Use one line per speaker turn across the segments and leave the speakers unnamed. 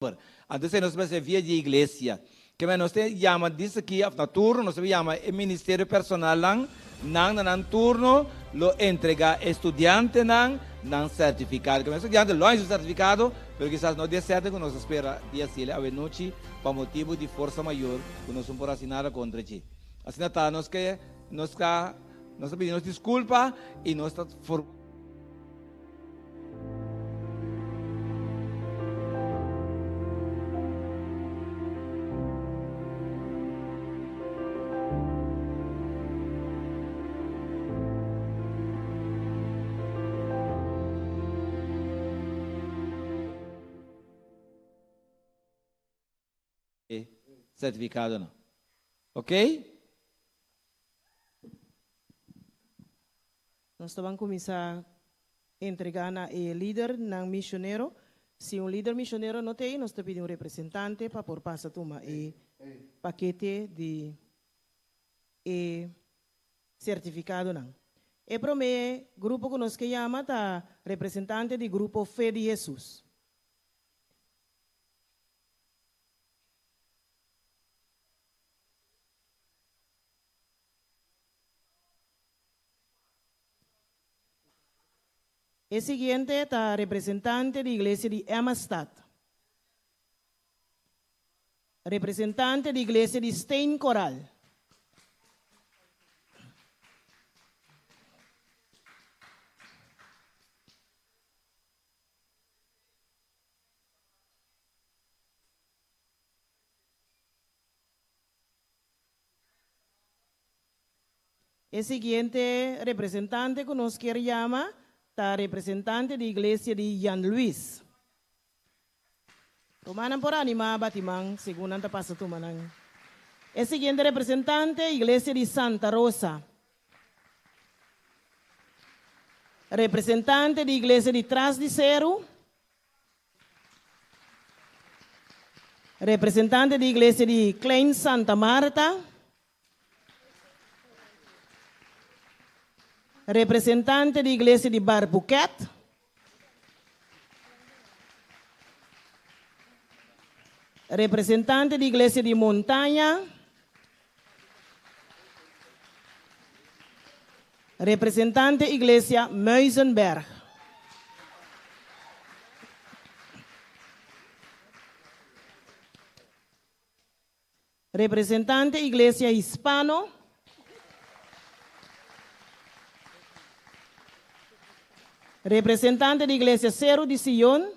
Anto esei nos mester via di iglesia. Keme nos ta yama dis aki of na turno nos ta yama e ministerio personalnan, nan na nan turno lo entrega e studiantenan nan sertifikado. Keme e studiante lo haña su sertifikado, pero kisas no di e sète ku nos ta spera di hasiel awenochi pa motibu di forsa mayor ku nos no por hasi nada kontra dje. Asina ta nos ke nos ta nos ta pidi nos diskulpa i nos ta for. Sertifikadonan. Ok?
Nos ta ban kuminsá entregá na e lidernan misionero. Si un lider misionero no ta ei, nos ta pidi un representante pa por pasa tuma e pakete di e sertifikadonan. E promé grupo ku nos ke yama ta representante di grupo Fe di Hesus. E siguiente ta representante di Iglesia di Emmastad. Representante di Iglesia di Steen Coral. E siguiente representante ku nos kier yama ta representante di Iglesia di Jan Luis. Rumannan por animá bati man segun nan ta pasa tuma nan. E siguiente representante, Iglesia di Santa Rosa. Representante di Iglesia di Tras di Seru. Representante di Iglesia di Klein Santa Marta. Representante di Iglesia di Barbuquet. Representante di Iglesia di Montaña. Representante Iglesia Muizenberg. Representante Iglesia Hispano. Representante di Iglesia Seru di Sion.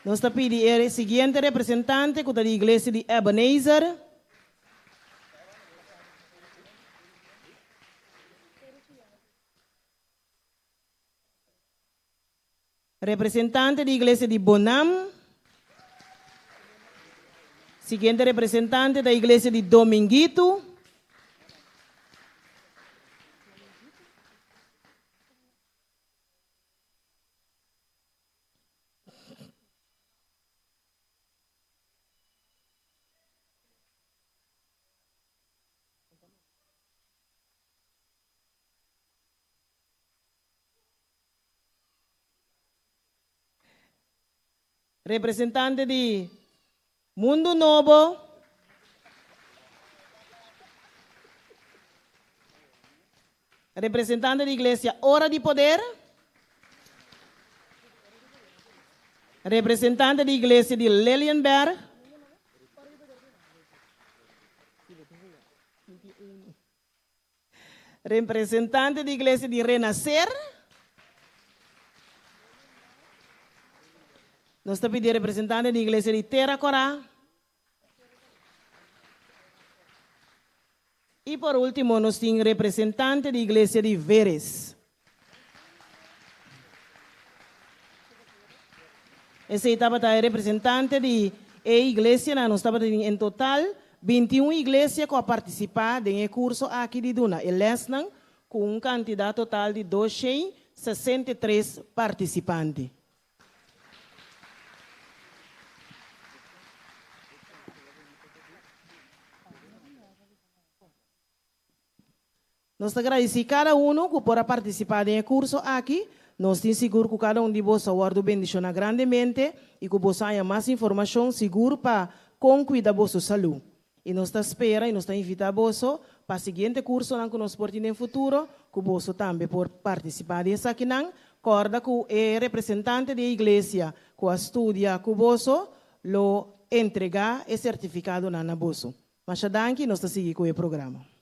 Nos ta pidi e siguiente representante ku ta di Iglesia di Ebenezer. Representante di Iglesia di Bonam. Siguiente representante ta Iglesia di Dominguito. Representante di Mundu Nobo. Representante di Iglesia Ora di Poder. Representante di Iglesia di Lelienberg. Representante di Iglesia di Renacer. Nos ta pidi representante di Iglesia di Tera Corá. Y por ultimo nos tin representante di Iglesia di Veres. Esei tabata e representante di e iglesianan. Nos tabata tin en total 21 iglesia ku a partisipá den e kurso aki di duna e lèsnan ku un kantidat total di 263 partisipante. Nos ta gradisí kada unu ku por a partisipá den e kurso aki. Nos tin sigur ku kada un di boso a wòrdu bendishoná grandemente i ku boso a haña mas informashon sigur pa kon kuida boso salú. I nos ta spera i nos ta invitá boso pa siguiente kursonan ku nos por tin den futuro ku boso tambe por partisipá di esakinan. Kòrda ku e representante di e iglesia ku a studia ku boso lo entregá e sertifikadonan na boso. Masha danki, nos ta sigui ku e programa.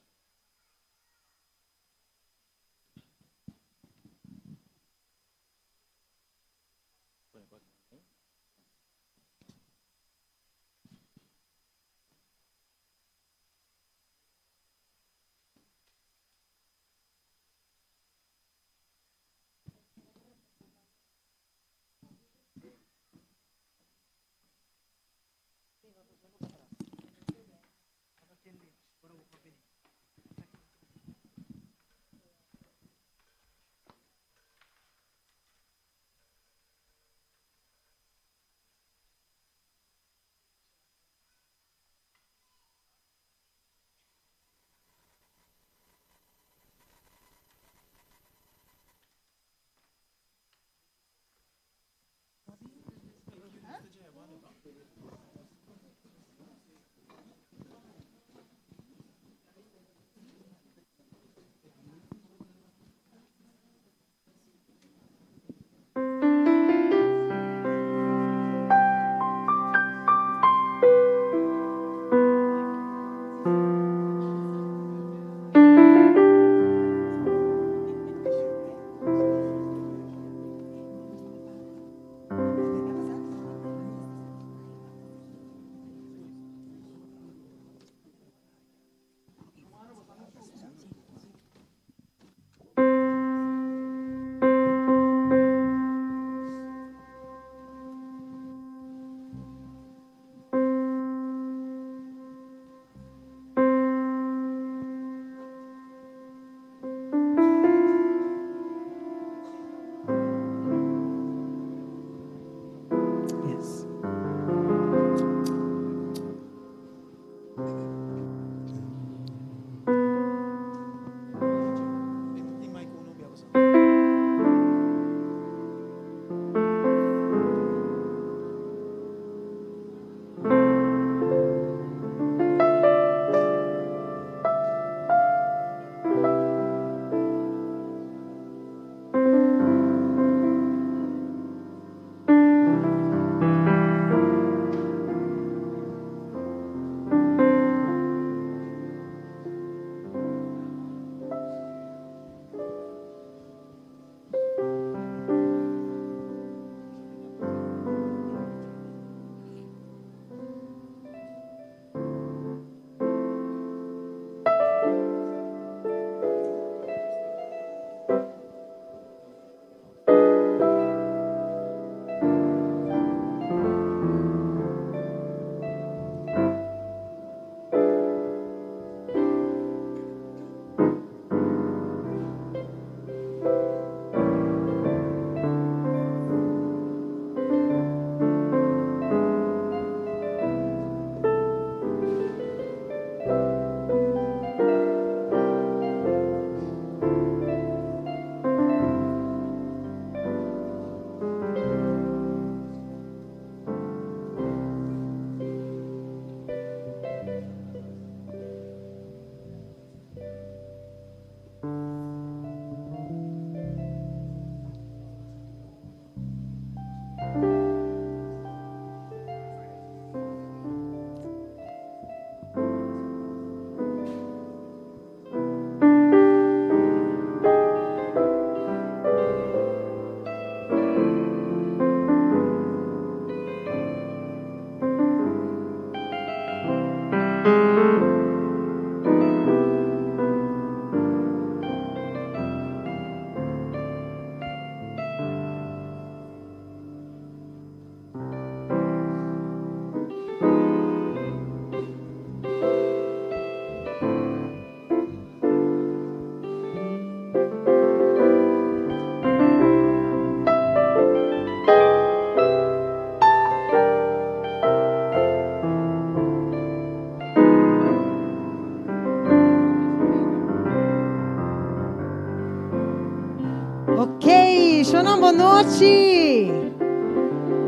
Bon nochi.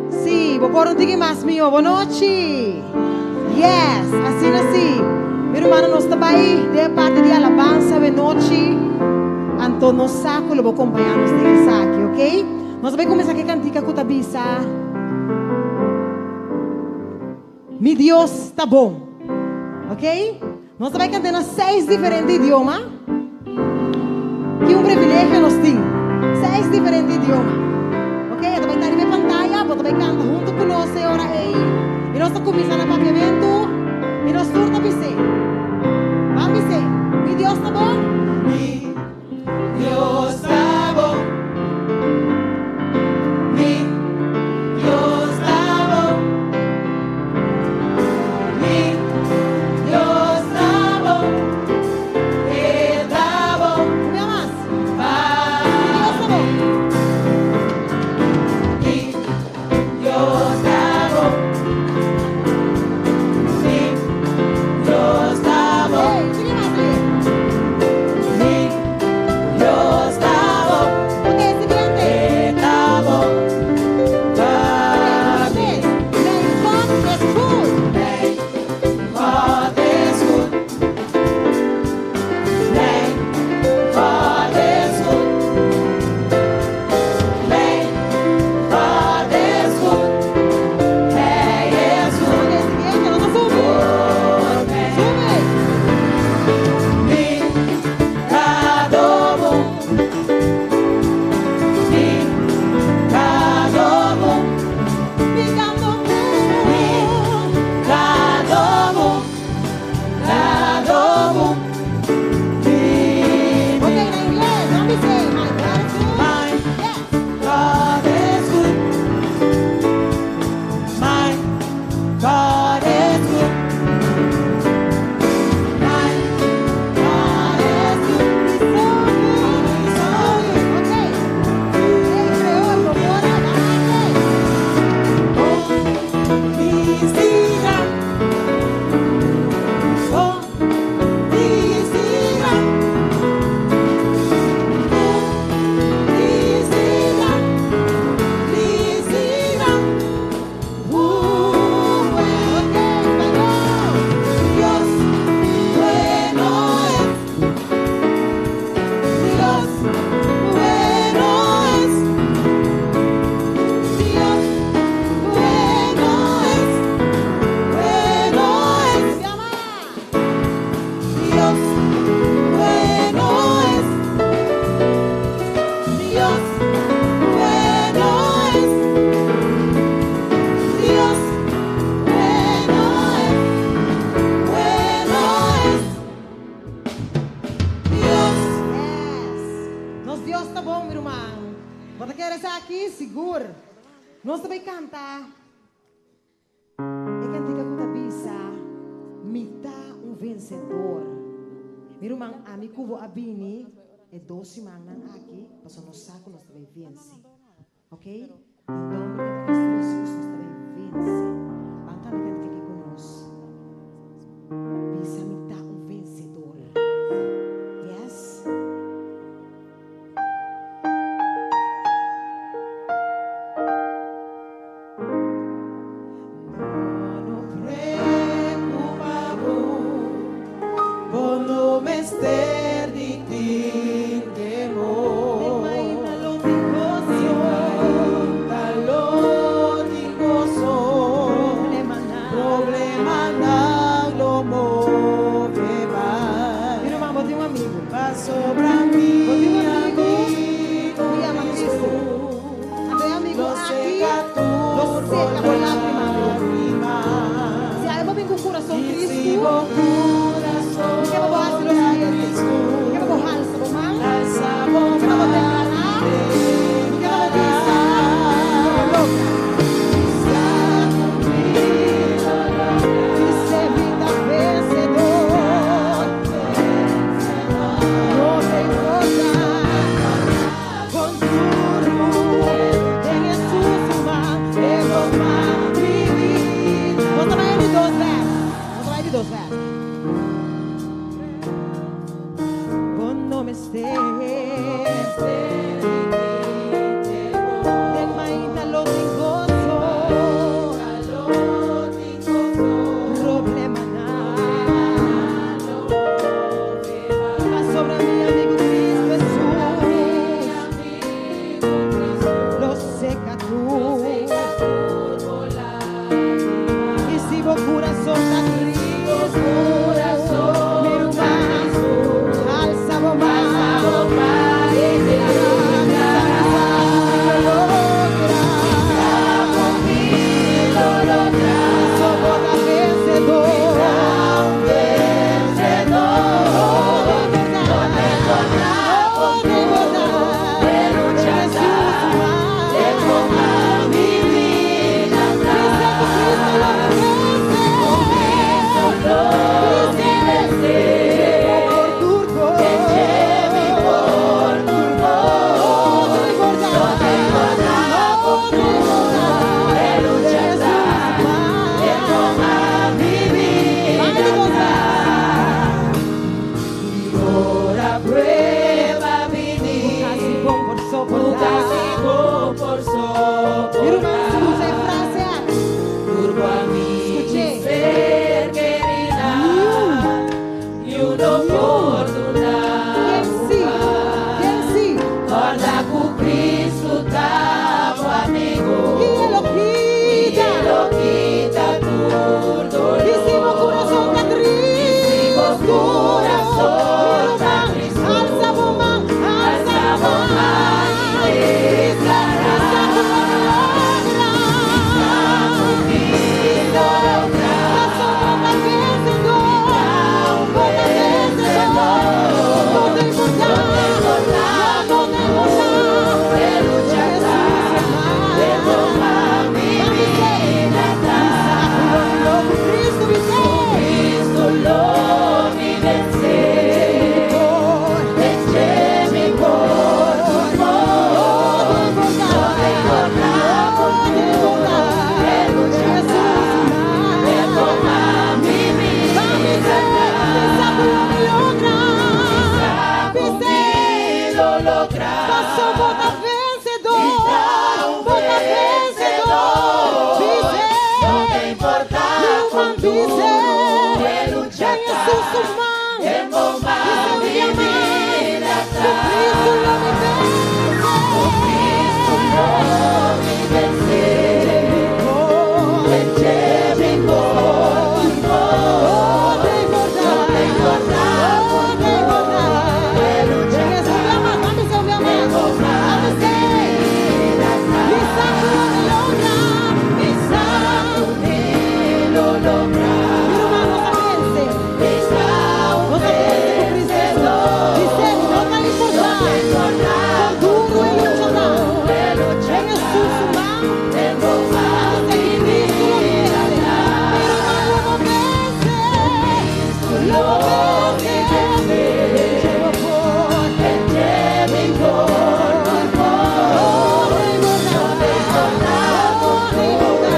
Si, bo por un tiki mas mihó. Bon nochi. Yes, asina si. Mi rumannan, nos ta bai den parti di alabansa awe nochi. Anto nos sa ku lo bo kompañá nos den esaki, ok? Nos ta bai kuminsá ku e kantika ku ta bisa, Mi Dios ta bon. Ok? Nos ta bai kant'é na seis diferente idioma. Ki un privilegio nos tin! Seis diferente idioma. Ok, e ta bai ta riba e pantaya, bo ta bai kanta huntu ku nos e ora ei. I nos ta kuminsá na papiamentu i nos tur ta bis'é. Ban bis'é, Mi Dios ta bon.
Mi Dios ta bon. Mi Dios ta bon. Mi Dios ta bon. E ta bon.
Un bia mas.
Pa
Mi Dios ta bon.
Mi Dios ta bon. Mi Dios ta bon.
Hey, sigui mas, sigui.
Mi Dios ta bon.
Ok, siguiente.
E ta bon. Pa
Ok, un, dos, tres. Mijn God is goed.
Mijn God is goed. Mijn God is goed. Mijn God is goed. Hij is goed.
Ok, siguiente. Nos a subi. Subi.
Mi ta bon. Mi ta bon.
Mi canto
Mi ta bon. Ta bon.
Ok, na ingles. Let me say, my God is good.
My
Yes.
God is good. My God is good. My God is good.
He's so good.
He's so good.
Ok. Hey, creol, bo por, dale.
Oh, mi siga. Oh, mi siga. Oh, mi siga. Mi siga.
Ok, español.
Dios bueno es. Dios bueno es. Dios bueno es. Bueno es.
Llama.
Dios bueno es. Dios bueno es. Dios bueno es. Bueno es. Dios.
Yes. Nos Dios ta bon, mi ruman. Bo ta kere esaki? Sigur. Nos ta bai kanta. E kantika ku ta bisa, Mi ta un vensedor. Mi ruman, ami ku bo a bini e dos simannan aki, pasobra nos sa ku nos ta bai vense. Ok? Den nomber di Cristo Jesus nos ta bai vense. Ban kanta e kantika aki ku nos. Bisa, Mi ta un vensedor. Yes.
No, no preocupa bo, bo no mester di tin temor.
Mainta lo tin goso.
Mainta lo tin goso.
Problemanan.
Problemanan lo move bai.
Mi ruman, bo tin un amigu.
Pasobra mi
Bo tin un amigu.
amigu
Mi yama Cristo. Anto e amigu
Lo
aki
seka
lo
tur
seka bo lágrima.
lágrima.
Si awe bo bin ku kurason
I si
tristu,
bo kurason
ke pa bo hasi lo siguiente.
tristu,
Ke pa bo halsa bo man,
alsa bo
ke pa bo deklará, ke pa bo bisa, bo logra. Bis'é mi ta vensedor. No ta importá kon duru den Jesus man, e lo pa mi bida. Nos ta bai di dos bes. Nos ta bai di dos bes. Jesus su man. Bisa un dia mas, ku Cristo lo mi vense. Aleluya. Yes. Dios bendiciona bo, mi ruman.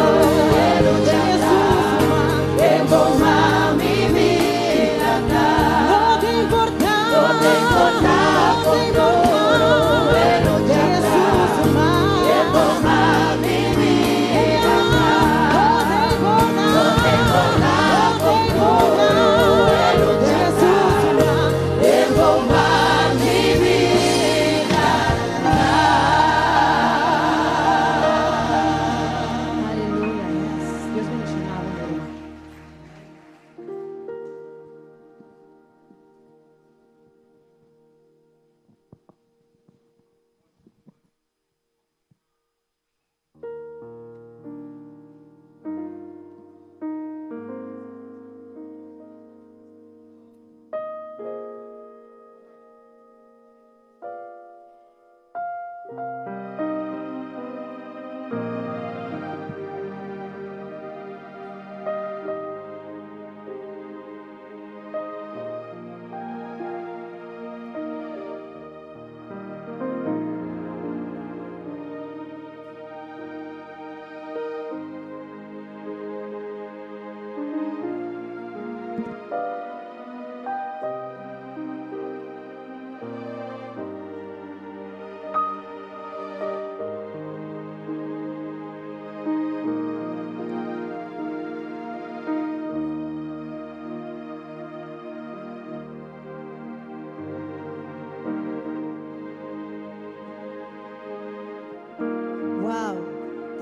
Wow!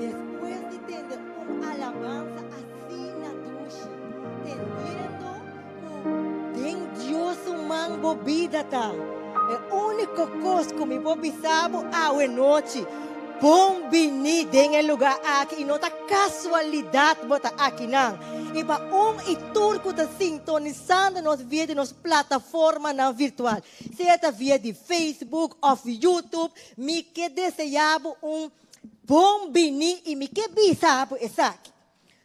Despues di tende un alabansa asina dushi, tendiendo ku den Dios su man bo bida ta, e úniko kos ku mi por bisa bo awe nochi, bon bini den e lugá aki i no ta kasualidat bo ta akinan. I pa un i tur ku ta sintonisando nos via di nos plataformanan virtual, sea ta via di Facebook òf YouTube, Mi ke deseá bo un bon biní i mi ke bisa bo esaki.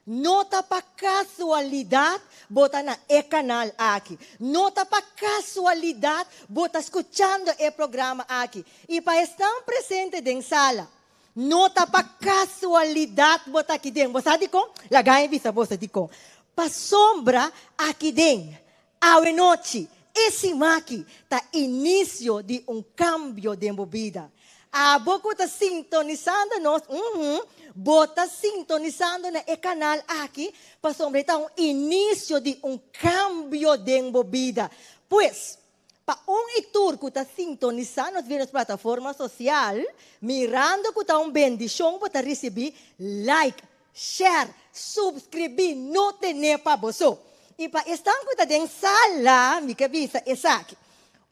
No ta pa kasualidat bo ta na e kanal aki. No ta pa kasualidat bo ta skuchando e programa aki. I pa esnan presente den sala, no ta pa kasualidat bo ta aki den. Bo sa dikon? Laga mi bisa boso dikon. Pasobra aki den Awe nochi, e simaki ta inicio di un cambio den bo bida. Abo cu ta sintonisando nos, uhum, bo ta sintonisando na e canal aki pasobra e ta un inicio di un cambio den bo bida. Pues, pa un y tur cu ta sintonisa nos via nos plataforma social, mirando cu ta un bendicion bo ta ricibi like, Share, subscribí, no tené pa bo so. I pa esnan ku ta den sala, mi ke bisa esaki,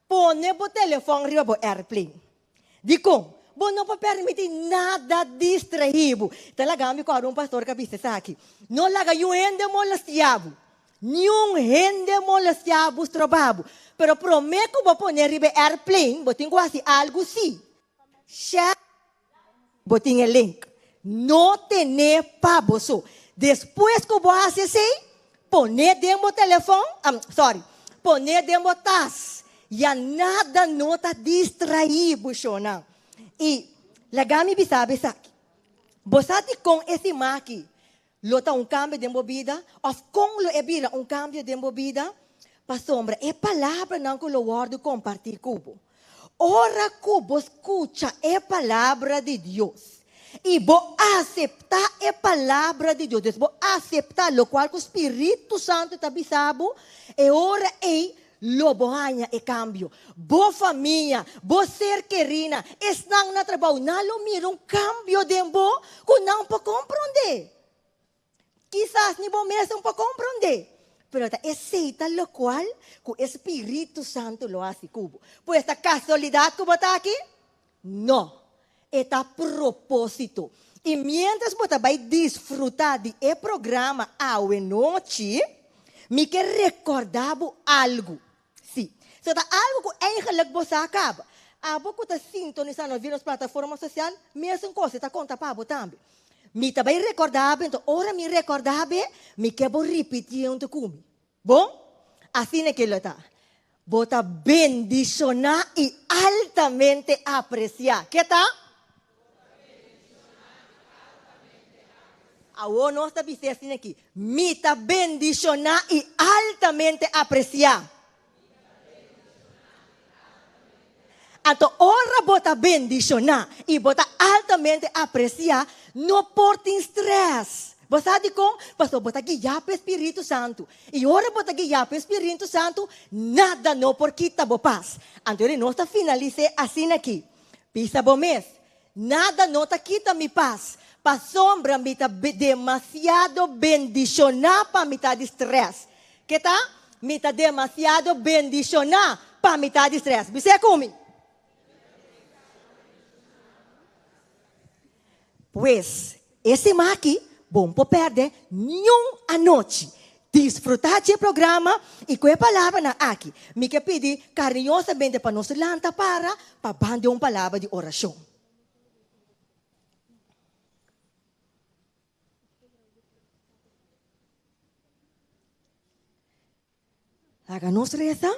pone bo telefòn riba bo airplane. Dikon? Bo no por permití nada distraí bo. Ta laga mi kòrda un pastor ku a bisa esaki, No laga niun hende molestiá bo. Niun hende molestiá bo, strobá bo. Pero promé ku bo pone riba e airplane, bo tin ku hasi algu sí. Share. Bo tin e link. No ten'é pa bo so. Despues ku bo hasi esei, pon'é den bo telefòn, sorry, pon'é den bo tas. Ya nada no ta distraí bo shownan. I laga mi bisa bo esaki. Bo sa dikon e siman aki lo ta un kambio den bo bida? Òf kon lo e bira un kambio den bo bida? Pasobra e palabranan ku lo wòrdu kompartí ku bo, ora ku bo skucha e palabra di Dios, I bo aseptá e Palabra di Dios, dus bo aseptá lokual ku Spiritu Santu ta bisa bo, e ora ei lo bo haña e kambio. Bo famia, bo ser kerina, esnan na trabou, nan lo mira un kambio den bo ku nan por komprondé. Kisas ni bo mes no por komprondé, pero ta esei ta lokual ku e Spiritu Santu lo hasi ku bo. Pues ta kasualidat ku bo ta aki? No, e ta propósito. I miéntras bo ta bai disfrutá di e programa awenochi, mi ke rekordá bo algu. Sí, so ta algu ku eigenlik bo sa kaba. Abo ku ta sintonisá nos via nos plataforma sosial, mesun kos e ta konta pa bo tambe. Mi ta bai rekordá bo, enton ora mi rekordá bo, mi ke bo ripití huntu ku mi. Bon? Asina ke lo ta. Bo ta bendishoná i altamente apresiá. Ke ta? Awor nos ta bis'é asina aki, Mi ta bendishoná i altamente apresiá. Anto ora bo ta bendishoná i bo ta altamente apresiá, no por tin strès. Bo sa dikon? Pasobra bo ta guiá pa e spiritu santu. I ora bo ta guiá pa e spiritu santu, nada no por kita bo pas. Anto nos ta finalis'é asina aki, Bisa bo mes, Nada no ta kita mi pas, pasobra mi ta demasiado bendishoná pa mi ta di strès. Ke ta? Mi ta demasiado bendishoná pa mi ta di strès. Bis'é ku mi. Pues, e siman aki bon por pèrdè niun anochi. Disfrutá dje programa i ku e palabranan aki mi ke pidi kariñosamente pa nos lanta para pa ban den un palabra di orashon. Laga nos resa.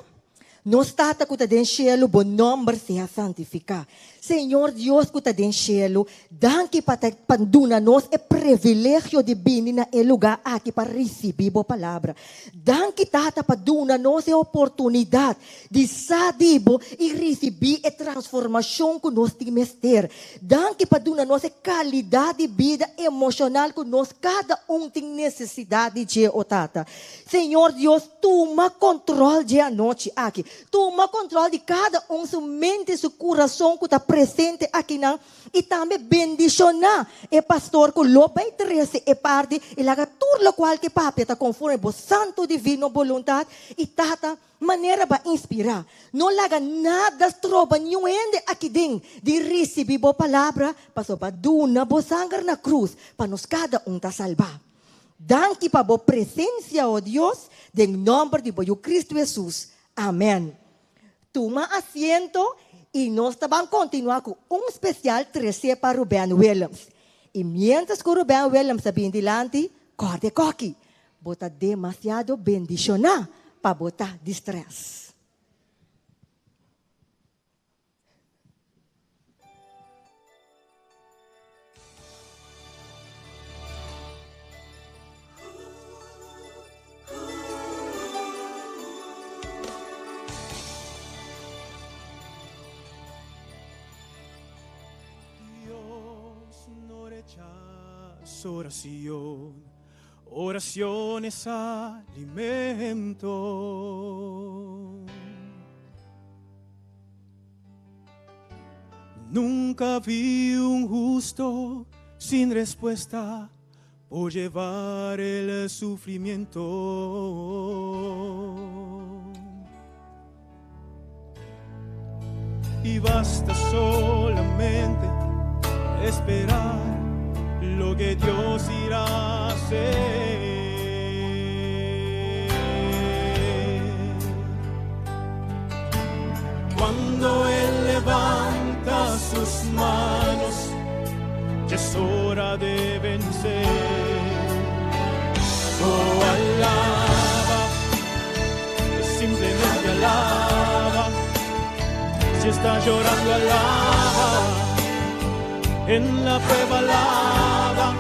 Nos Tata ku ta den shelu, bo nòmber sea santifiká. Señor Dios ku ta den shelu, danki pa ta pa duna nos e privilegio di bini na e lugá aki pa risibí bo palabra. Danki Tata pa duna nos e oportunidat di sa di bo i risibí e transformashon ku nos tin mester. Danki pa duna nos e kalidat di bida emoshonal ku nos kada un tin nesesidat di dje, o Tata. Señor Dios, tuma control dje anochi aki. Tuma control di cada un su mente, su curason cu ta presente akinan y tambe bendiciona e pastor cu lo bay trece e parti y laga tur locual ke papia ta conforme bo santo divino boluntad y Tata manera ba inspira. No laga nada stroba niun hende aki den di ricibi bo palabra pasobra ba duna bo sanger na cruz pa nos cada un ta salba. Danki pa bo presencia, o Dios, den nomber di bo Yu Cristo Jesus. Amen. Tuma asiento y nos ta ban continua cu un special trece pa Ruben Willems. Y mientras cu Ruben Willems ta bin dilanti, corda e koki, bo ta demasiado bendiciona pa bo ta di stress.
Dios no rechaza oración, oración es alimento. Nunca vi un justo sin respuesta por llevar el sufrimiento. Y basta solamente esperar lo que Dios irá a hacer. Cuando Él levanta sus manos, ya es hora de vencer. Oh, alaba, simplemente alaba. Si está llorando, alaba. En la prueba, alaba.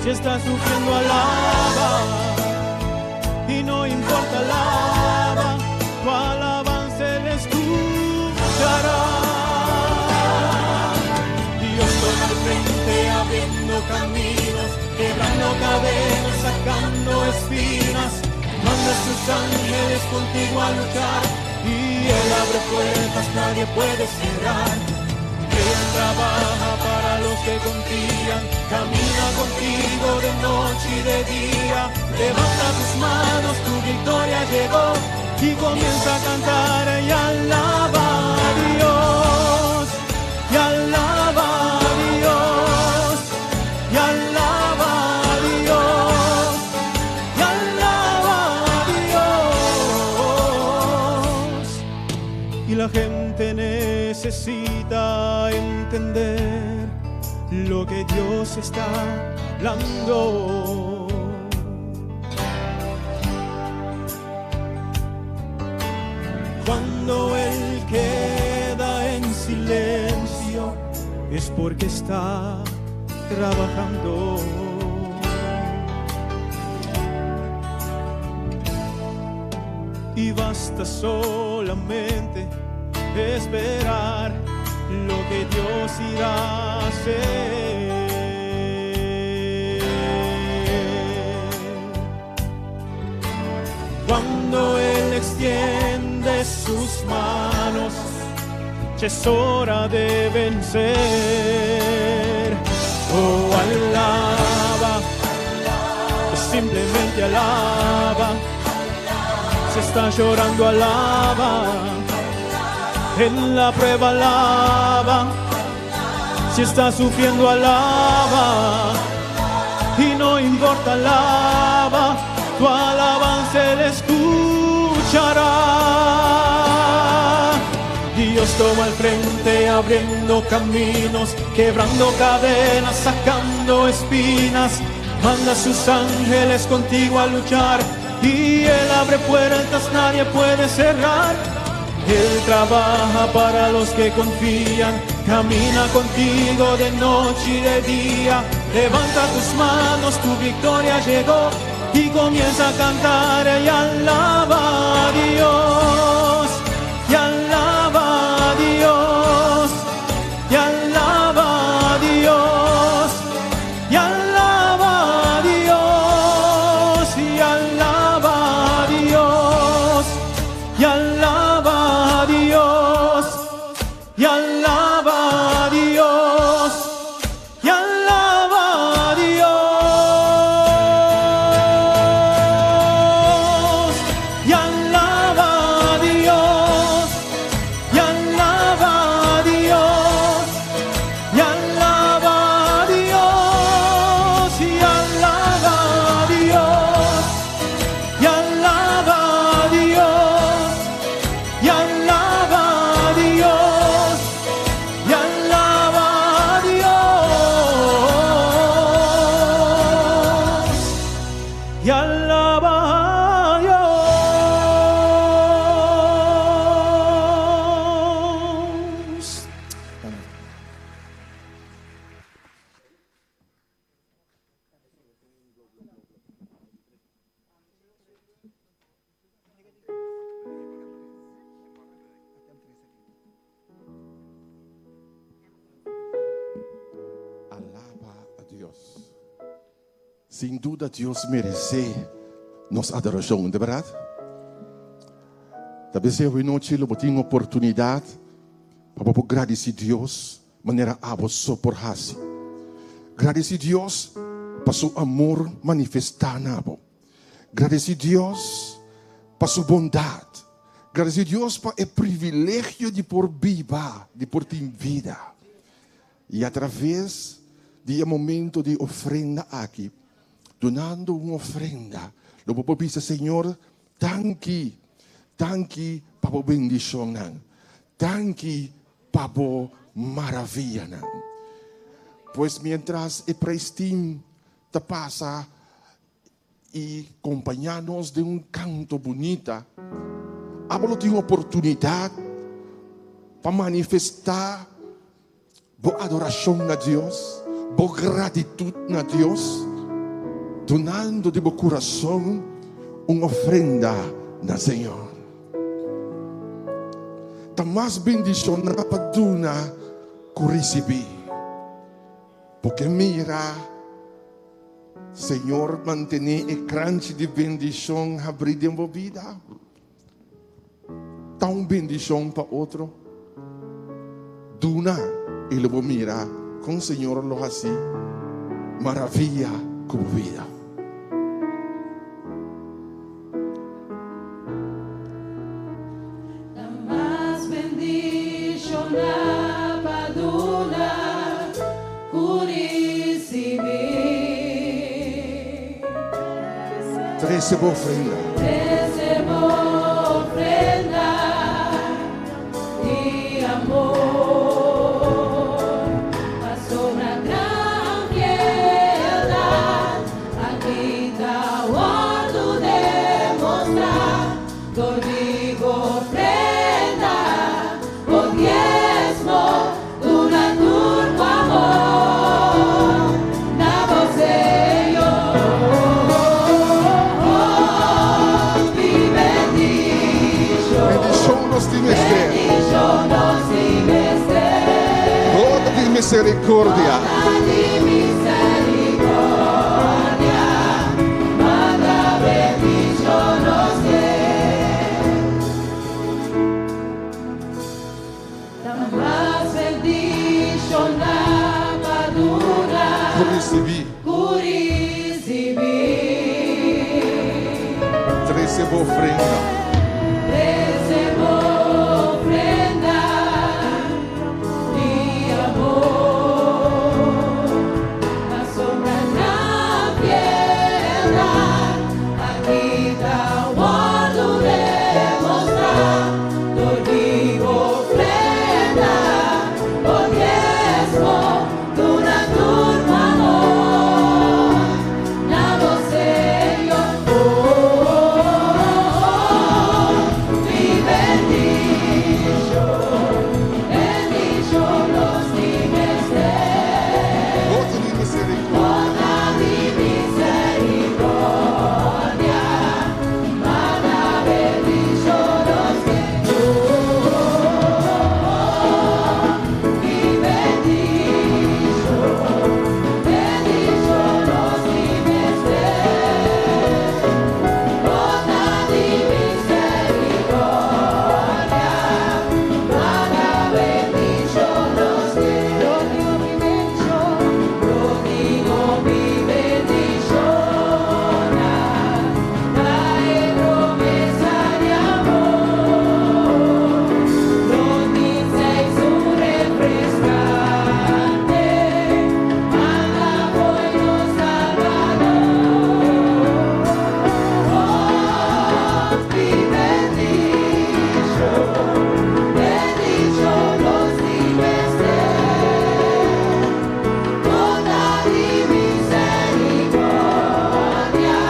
Si está sufriendo, alaba. Y no importa, alaba. Tu alabanza Él escuchará. Dios toma el frente. cadenas, sacando espinas. Manda a sus ángeles contigo a luchar y él abre puertas, nadie puede cerrar. Él trabaja para los que confían, camina contigo de noche y de día. Levanta tus manos, tu victoria llegó y comienza a cantar y alaba a Dios, y alaba a Dios, y alaba a Dios, y alaba a Dios. Y la gente necesita entender lo que Dios está hablando. Cuando Él queda en silencio es porque está trabajando. Y basta solamente esperar lo que Dios irá a hacer. Cuando Él extiende sus manos, ya es hora de vencer. Oh, alaba, simplemente alaba. Se está llorando, alaba. En la prueba, alaba. Si está sufriendo, alaba. Y no importa, alaba. Tu alabanza él escuchará. Dios toma el frente, abriendo caminos, quebrando cadenas, sacando espinas. Manda a sus ángeles contigo a luchar y él abre puertas, nadie puede cerrar. Él trabaja para los que confían, camina contigo de noche y de día. Levanta tus manos, tu victoria llegó y comienza a cantar y alaba a Dios, y alaba a Dios, y alaba a Dios, y alaba a Dios, y alaba a Dios, y alaba a Dios, y alaba a Dios, y alaba a Dios, y alaba a Dios, y alaba a Dios, y alaba a Dios, y alaba a Dios, y alaba a Dios, y alaba a Dios, y alaba a Dios, y alaba a Dios.
Alaba a Dios. Sin duda Dios merece nos adoracion, di berdad? Talbes awe nochi lo bo tin oportunidad pa bo gradici Dios manera abo so por haci. Gradici Dios pa su amor manifesta na bo. Gradici Dios pa su bondad. Gradici Dios pa e privilegio di por biba, di por tin bida. Y atraves di e momento di ofrenda aki, dunando un ofrenda, lo bo por bisa, Señor, danki, danki pa bo bendicionnan, danki pa bo maravillanan. Pues mientras e praise team ta pasa y acompaña nos den un canto bunita, abo lo tin oportunidad pa manifesta bo adoracion na Dios, bo gratitud na Dios, dunando di bo curason un ofrenda na Señor. Ta mas bendiciona pa duna cu ricibi. Porque mira, Señor mantené e kranchi di bendishon habrí den bo bida. Ta un bendishon pa otro. Duna i lo bo mira kon Señor lo hasi maravia ku bo bida.
Ta mas bendishoná pa duna ku risibí.
Trese bo ofrenda.
Trese bo ofrenda di amor, pasobra gran fieldad aki ta wòrdu demostrá dor di bo ofrenda, bo diesmo, duna tur ku amor na bo Señor. Hopi bendishon.
Bendishon nos tin mester.
Bendishon nos tin mester.
Gota di misericordia.
Gota di misericordia. Manda bendishon nos ke. Ta mas bendishoná pa duna.
Ku risibí.
Ku risibí.
Trese bo ofrenda.
Trese bo ofrenda di amor. Pasobra gran fieldad aki ta wòrdu demostrá dor di bo ofrenda, bo diesmo, duna tur ku amor na bo Señor. Hopi bendishon, bendishon nos tin mester.
Gota di misericordia.
Gota di misericordia, manda bendishon nos ke. Hopi bendishon, bendishon nos tin mester. Gota di misericordia, manda bendishon nos ke. Lo digo mi bendishon, trae promesa di amor. Lo dice su refrescante, manda por nos Salvador. Hopi bendishon, bendishon nos tin mester. Gota di misericordia,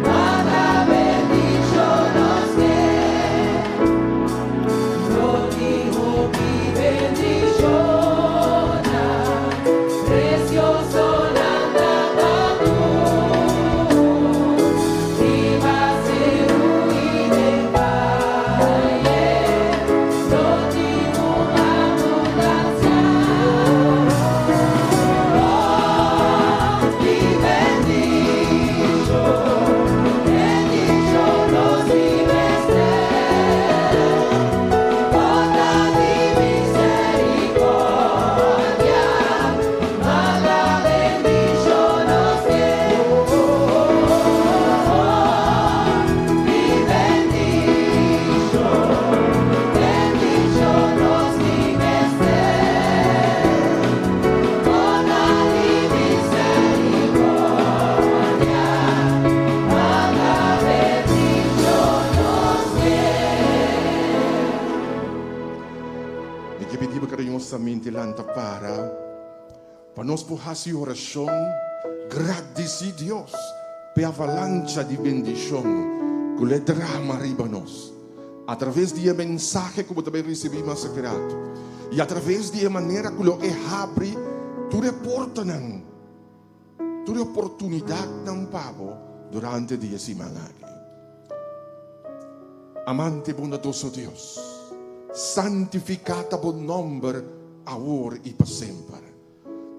manda bendishon nos ke. Lo digo mi bendishon, precioso lanta pa tur. Riba seru i den vaye, lo digo abundancia. Hopi bendishon, bendishon nos tin mester. Gota di misericordia, manda bendishon nos ke. Hopi bendishon, bendishon nos tin mester. Gota di misericordia, manda bendishon nos ke.
Mi ke pidi bo kariñosamente lanta para, pa nos por hasi orashon, gradisí Dios p'e avalancha di bendishon ku lo e drama riba nos atraves di e mensahe ku bo ta bai risibí mas rato i atraves di e manera ku lo e habri tur e portanan, tur e oportunidatnan pa bo durante di e siman aki. Amante bondadoso Dios, santifiká ta bo nòmber awor i pa semper.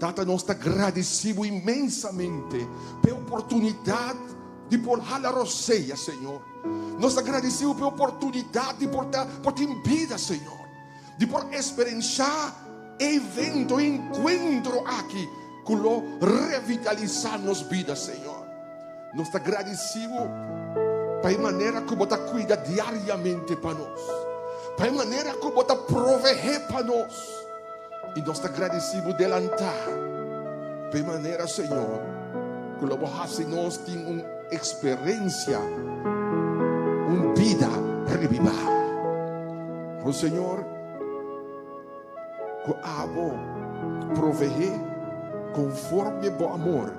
Tata, nos ta gradisí Bo inmensamente pa e oportunidat di por hala rosea, Señor. Nos ta gradisí Bo pa e oportunidat di por ta, por tin bida, Señor. Di por eksperenshá e evento, e enkuentro aki ku lo revitalisá nos bida, Señor. Nos ta gradisí Bo pa e manera ku Bo ta kuida diariamente pa nos, pa e manera ku Bo ta proveé pa nos. I nos ta gradisí Bo delantá pa e manera, Señor, ku lo Bo hasi nos tin un eksperensia, un bida rebibá. O Señor, ku Abo proveé konforme Bo amor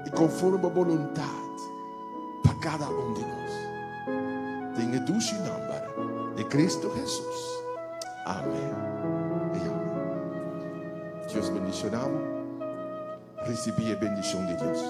i konforme Bo boluntat pa kada un di nos. Den e dushi nòmber di Kristu Hesus. Amen i amen. Dios bendiciona bo. Ricibi e bendicion di Dios.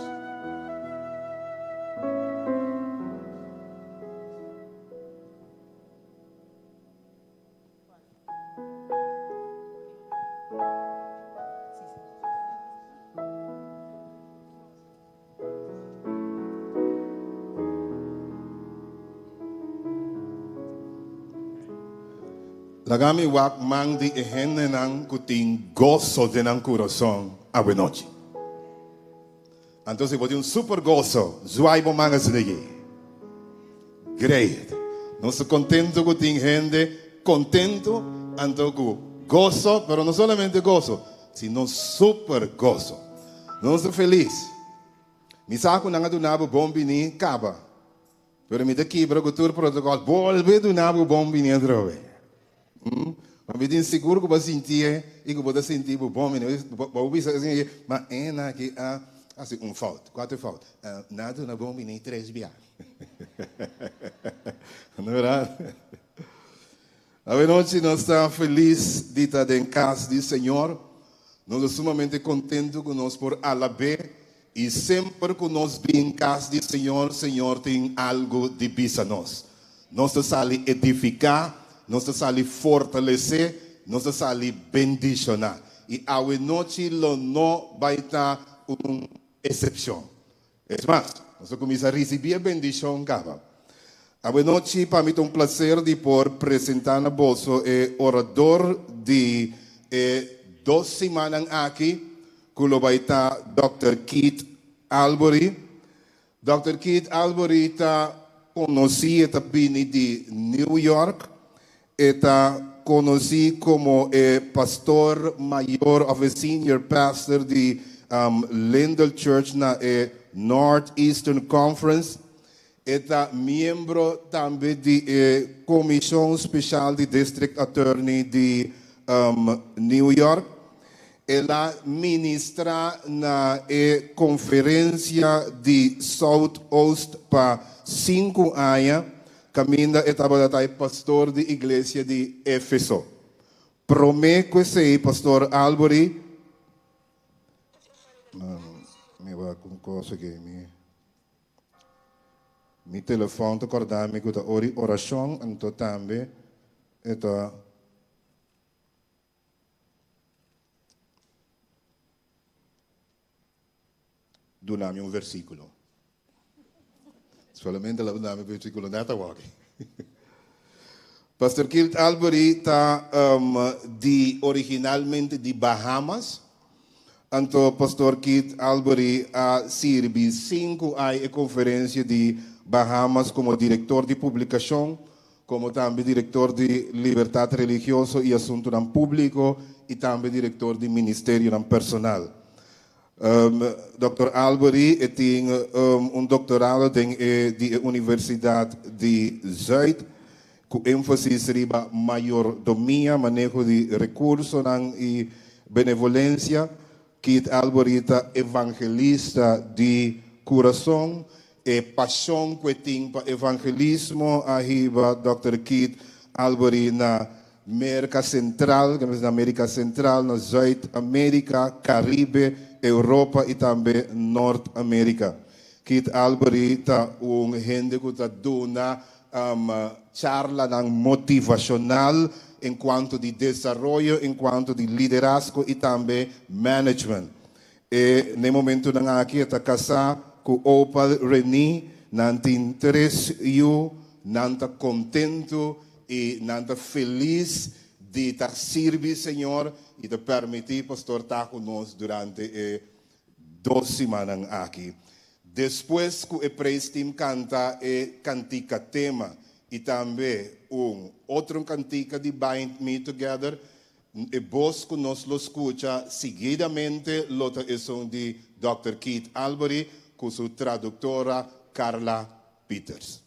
Laga mi wak man di e hendenan ku tin goso den nan kurason awenochi. Anto si bo tin un super goso, zwaai bo man asina aki. Great! Nos ta kontentu ku tin hende kontentu anto ku goso, pero no solamente goso, sino super goso. Nos ta felis. Mi sa ku nan a duna bo bon bini kaba, pero mi ta kibra ku tur protokòl bolbe duna bo bon bini atrobe. Ma mi tin sigur ku bo a sintié i ku bo ta sinti bo bon bini. Bo por bisa asin aki, ma e nan aki a hasi un fout, kuater fout. Nan a duna bon bini tres bia. No bèrdat? Awenochi nos ta felis di ta den kas di Señor. Nos ta sumamente kontentu ku nos por alab'é i semper ku nos bin kas di Señor, Señor tin algu di bisa nos. Nos ta sali edifiká, nos ta sali fortalesé, nos ta sali bendishoná. I awenochi lo no bai ta un esepshon. Es mas, nos a kuminsá risibí e bendishon kaba. Awenochi pa mi ta un plaser di por presentá na boso e orador di e dos simannan aki, ku lo bai ta Dòkter Keith Albury. Dòkter Keith Albury ta konosí, e ta bini di New York. E ta konosí komo e pastor mayor òf e senior pastor di Lindell Church na e Northeastern Conference. E ta miembro tambe di e Komishon Speshal di District Attorney di New York. El a ministrá na e Konferensia di South-Oost pa sinku aña Kaminda e tabata ta e pastor di iglesia di Efeso. Promé ku esei pastor Albury, mi wak un kos aki, mi mi telefòn ta kòrda mi ku ta ora di orashon, anto tambe e ta. Duna mi un versíkulo. Solamente la duna mi un versíkulo, nada ta wak. Pastor Kilt Albury ta um, di originalmente di Bahamas. Anto Pastor Keith Albury a sirbi sinku ai e konferensia di Bahamas komo direktor di publikashon, komo tambe direktor di Libertat Religioso i Asuntunan Públiko i tambe direktor di Ministerionan Personal. Dòkter Albury e tin un doktorado den e di e Universidat di Zuid ku énfasis riba mayordomia, maneho di rekursonan i benevolensia. Keith Albury ta evangelista di kurason. E pashon ku e tin pa evangelismo a hiba Dòkter Keith Albury na Merka Sentral, na Amerika Sentral, na Zuid Amerika, Karibe, Europa i tambe Nort Amerika. Keith Albury ta un hende ku ta duna charlanan motivashonal. en cuanto di desaroyo, en cuanto di liderazgo y tambe management. E na e momentonan aki e ta casá cu Opal Renie, nan tin tres yu, nan ta contento y nan ta feliz di ta sirbi Señor y ta permiti Pastor ta cu nos durante e dos simannan aki. Despues cu e praise team canta e cantica tema y tambe un otro cantica di Bind Me Together, E bos ku nos lo skucha siguidamente lo ta esun di Dòkter Keith Albury ku su traduktora Carla Pieters.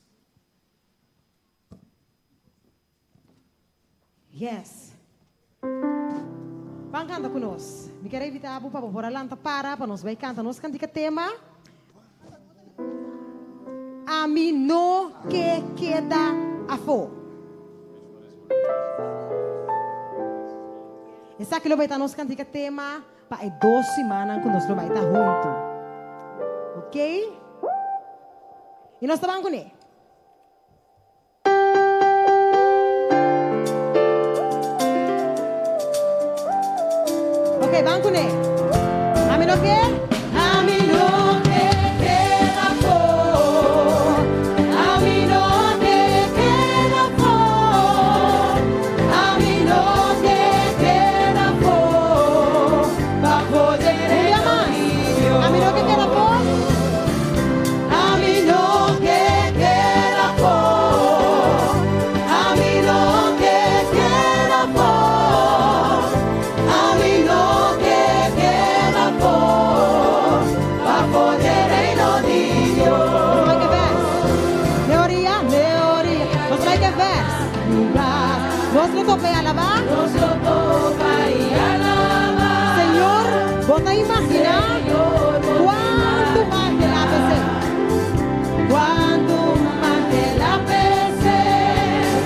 Yes. Ban kanta ku nos. Mi ker a invitá bo pa bo por a lanta para pa nos bai kanta nos kantika tema. Ami no ke keda afó. Esaki lo bai ta nos kantika tema pa e dos simannan ku nos lo bai ta huntu. Ok? I nos ta ban kuné. Ok, ban kuné. Ami no ke? Ami no ke keda afó. Ami no ke keda afó. Ami no ke keda afó. Pa poder Un bia mas. Ami no ke keda afó. Ami no ke keda afó, ami no ke keda afó, ami no ke keda afó, pafó dje reino di Dios. Nos bai ke vers. Teoria, teoria. Nos bai ke vers. Nos lo topa i alabá. Nos lo topa i alabá. Señor, bo ta imaginá cuantu mas el a pesé. Cuantu mas el a pesé.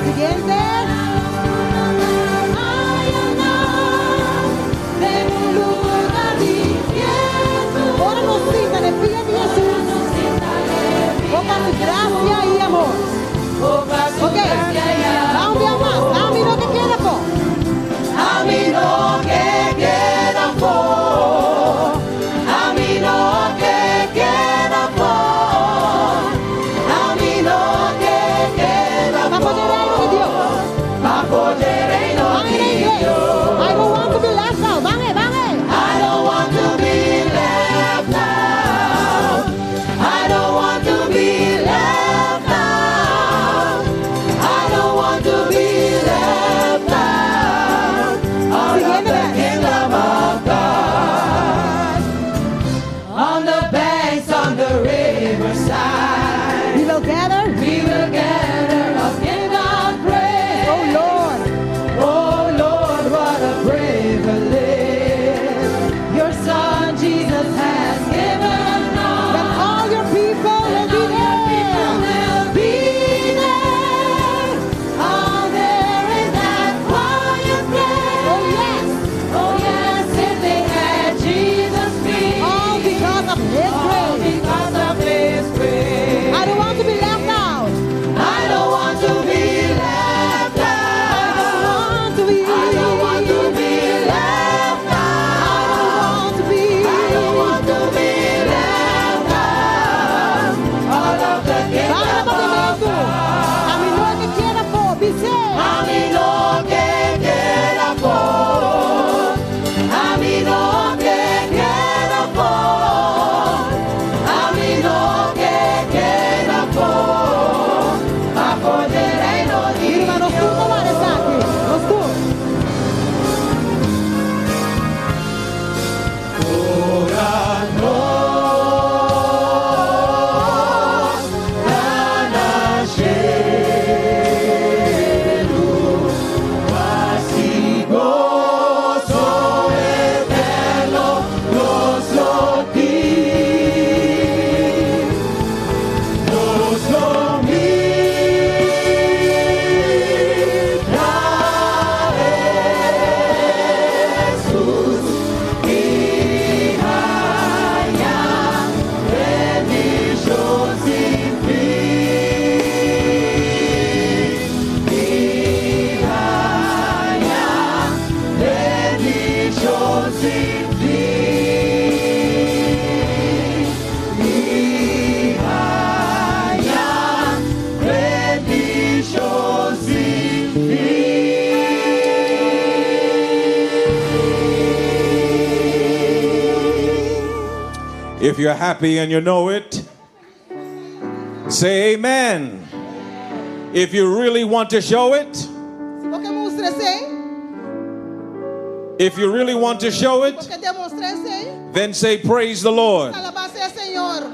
Siguiente. Den un lugar di quietud. Ora nos sinta n'e pia di Jesús. Boca su gracia y amor. Ok, va un bia mas. Ami no ke keda afó. Ami no ke keda afó.
If you're happy and you know it, say amen. If you really want to show it,
Si bo ke mustra esei,
if you really want to show it,
bo ke demostrá esei,
then say praise the Lord.
Alabá sea Señor.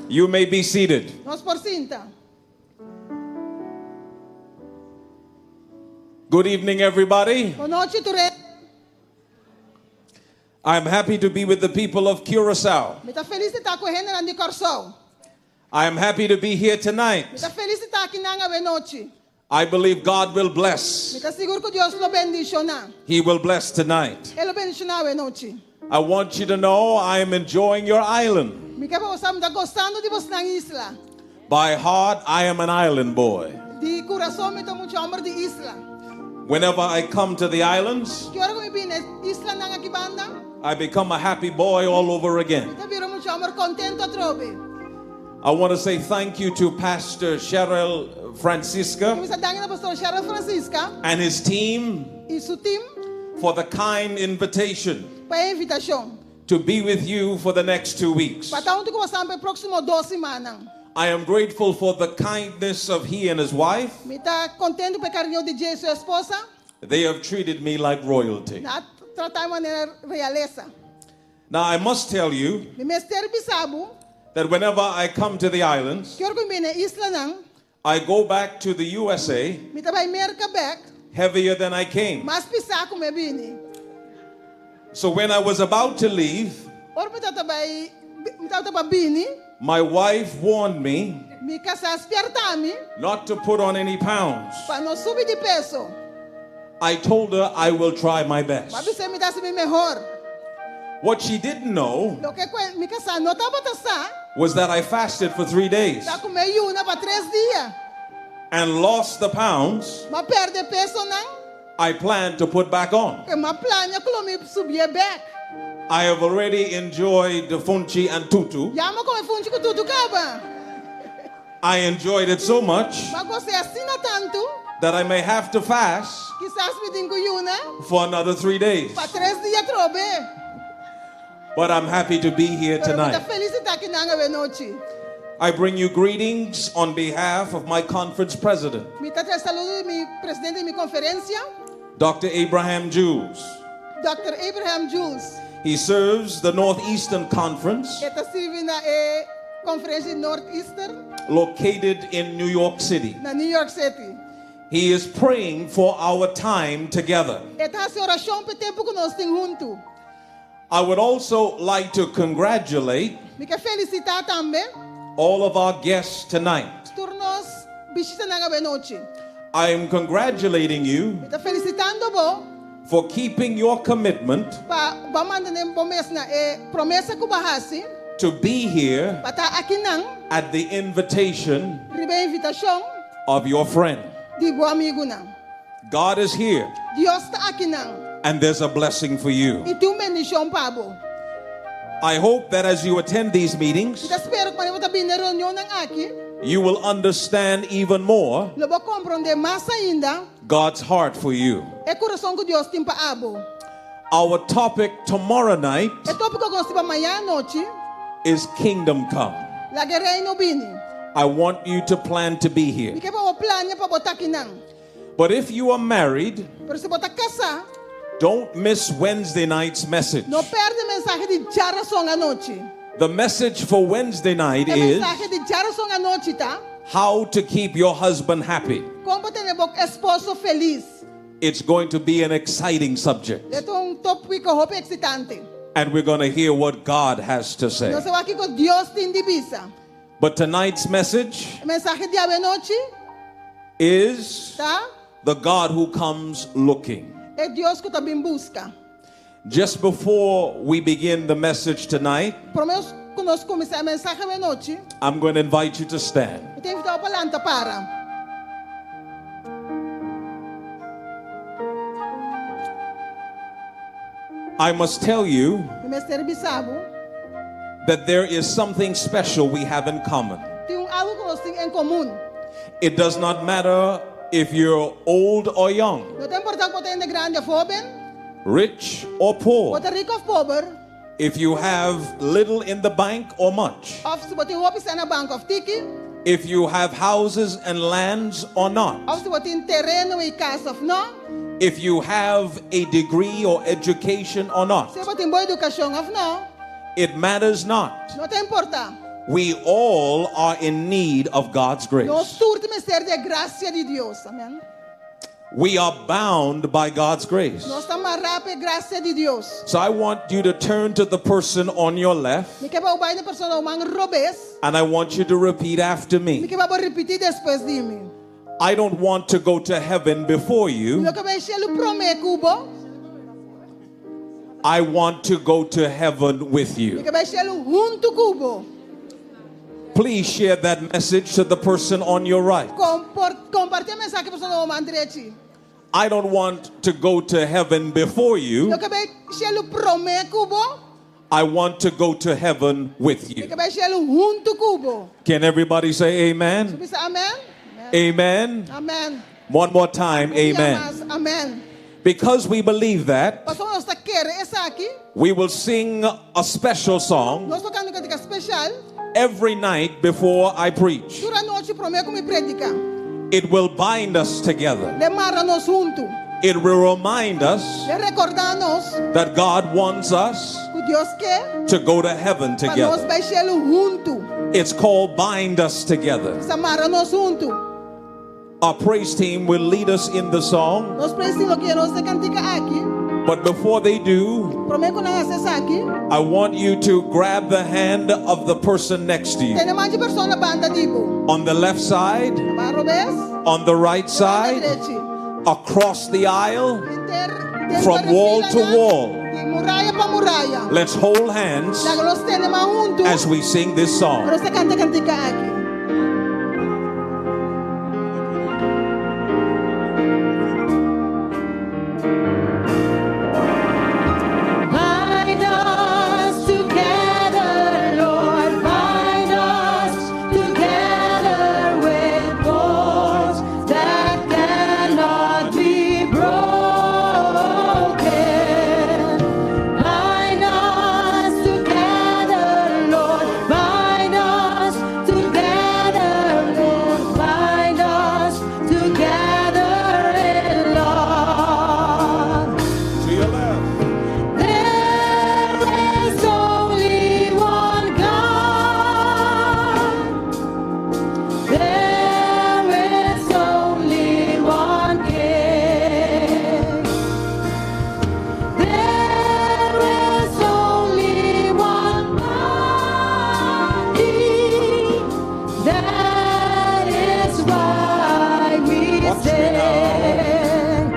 You may be seated.
Nos por sinta.
Good evening, everybody.
Bon nochi, tur.
I'm happy to be with the people of Curacao.
Mi ta felis di ta ku e hendenan di Kòrsou.
I am happy to be here tonight.
Mi ta felis di ta aki awe nochi.
I believe God will bless.
Mi ta sigur ku Dios lo bendishoná.
He will bless tonight.
E lo bendishoná awe nochi.
I want you to know I am enjoying your island.
Mi ke pa bo sa, mi ta gosando di boso isla.
By heart, I am an island boy.
Di kurason mi ta mucha hòmber di isla.
Whenever I come to the islands,
Ki ora ku mi bin na islanan aki banda?
I become a happy boy all over again.
Mi ta bira mucha hòmber kontentu atrobe.
I want to say thank you to Pastor Cheryl Francisca
Mi ke bisa danki na Pastor Cheryl Francisca
and his team
i su team
for the kind invitation
pa e invitashon.
to be with you for the next 2 weeks.
Pa ta huntu ku boso pa e próksimo 2 siman.
I am grateful for the kindness of he and his wife.
Mi ta kontentu pa e kariño di dje i su esposa.
They have treated me like royalty.
Nan a trata mi manera realesa.
Now, I must tell you
Mi mester bisa bo
that whenever I come to the islands,
ki ora ku mi bin na islanan,
I go back to the USA
mi ta bai Merka bèk,
heavier than I came.
mas pisá ku mi a bini.
So when I was about to leave,
Ora mi tabata bai, mi tabata pa bini,
my wife warned me
mi kasá a spièrta mi
not to put on any pounds.
pa no subi di peso.
I told her I will try my best.
M'a bis'é mi ta hasi mi mehor.
What she didn't know
Loke mi kasá no tabata sa,
was that I fasted for 3 days
ta ku mi a yuna pa 3 dia.
and lost the pounds
M'a pèrdè pesonan,
I planned to put back on.
ku m'a plania ku lo mi subi bèk.
I have already enjoyed the funchi and tutu.
Ya m'a kome funchi ku tutu kaba.
I enjoyed it so much
M'a gos'é asina tantu,
that I may have to fast
kisas mi tin ku yuna
for another 3 days.
pa 3 dia atrobe.
But I'm happy to be here
Pero mi ta
tonight.
felis di ta aki nan awe nochi.
I bring you greetings on behalf of my conference president,
Mi ta trese saludo di mi presidente di mi konferensia,
Dr. Abraham Jules.
Dr. Abraham Jules.
He serves the Northeastern Conference
E ta sirbi na e konferensia Northeastern
located in New York City.
na New York City.
He is praying for our time together.
E ta hasi orashon pa e tempu ku nos tin huntu.
I would also like to congratulate
Mi ke felisitá tambe
all of our guests tonight.
tur nos bishitanan awe nochi.
I am congratulating you
Mi ta felisitando bo
for keeping your commitment
pa bo a mantené bo mes na e promesa ku bo a hasi
to be here
pa ta akinan
at the invitation
riba e invitashon
of your friend.
di bo amigunan.
God is here,
Dios ta akinan
and there's a blessing for you.
i tin un bendishon pa bo.
I hope that as you attend these meetings,
Mi ta spera ku manera bo ta bini na e reunionnan aki,
you will understand even more
lo bo komprondé mas ainda
God's heart for you.
e kurason ku Dios tin pa abo.
Our topic tomorrow night
E tópiko ku nos tin pa mañan anochi,
is Kingdom Come.
Laga reino bini.
I want you to plan to be here.
Mi ke pa bo plania pa bo ta akinan.
But if you are married,
Pero si bo ta kasá,
don't miss Wednesday night's message.
no pèrdè mensahe di djárason anochi.
The message for Wednesday night
E
is
mensahe di djárason anochi ta
how to keep your husband happy.
kon pa tene bo esposo felis.
It's going to be an exciting subject.
E ta un tópiko hopi eksitante.
And we're going to hear what God has to say.
Nos ta bai wak kiko Dios tin di bisa.
But tonight's message
E mensahe di awe nochi
is
ta
the God who comes looking.
e Dios ku ta bin buska.
Just before we begin the message tonight,
Promé ku nos kuminsá e mensahe awe nochi,
I'm going to invite you to stand.
mi ta invitá bo pa lanta para.
I must tell you
Mi mester bisa bo,
that there is something special we have in common.
tin un algu ku nos tin en komun.
It does not matter if you're old or young,
No ta importá ku bo ta hende grandi òf hóben,
rich or poor.
bo ta riku òf pober.
If you have little in the bank or much.
Òf si bo tin hopi sèn na banko òf tiki.
If you have houses and lands or not.
Òf si bo tin tereno i kas òf no.
If you have a degree or education or not.
Si bo tin bon edukashon òf no.
It matters not.
No ta importá.
We all are in need of God's grace.
Nos tur tin mester di e grasia di Dios. Amèn.
We are bound by God's grace.
Nos ta mará pa e grasia di Dios.
So I want you to turn to the person on your left
Mi ke pa bo bai na e persona na bo man robes.
and I want you to repeat after
Mi
me.
ke pa bo ripití despues di mi.
I don't want to go to heaven before
Mi
you.
no ke bai shelu promé ku bo.
I want to go to heaven with
Mi
you.
ke bai shelu huntu ku bo.
Please share that message to the person on your right.
Kompor, kompartí e mensahe ku e persona na bo man drechi.
I don't want to go to heaven before
Mi
you.
no ke bai shelu promé ku bo.
I want to go to heaven with
Mi
you.
ke bai shelu huntu ku bo.
Can everybody say amen?
Bisa amèn?
Amen.
Amèn.
One more time, amen.
Amèn.
Because we believe that,
Pasobra nos ta kere esaki.
we will sing a special song
Nos lo kanta un kantika spesial.
every night before I preach.
Tur anochi promé ku mi prediká.
It will bind us together.
Lo e mara nos huntu.
It will remind us
Lo e rekordá nos
that God wants us
ku Dios ke
to go to heaven
pa nos
together.
bai shelu huntu.
It's called Bind Us Together.
Sa mara nos huntu.
Our praise team will lead us in the song,
Nos praise team lo guia nos den e kantika aki.
but before they do,
Promé ku nan hasi esaki.
I want you to grab the hand of the person next to you.
Tene man di e persona banda di bo.
On the left side,
Man robes.
on the right side,
Drechi.
across the aisle,
Den
from wall to wall.
Di muraya pa muraya.
Let's hold hands
Laga nos tene man huntu.
as we sing this song.
Nos ta kanta e kantika aki.
Bind us together, Lord, bind us together with cords that cannot be broken. Bind us together, Lord, bind us together, Lord, bind us together in love.
To your left.
There is only one God. There is only one King. There is only one body. That is why we sing.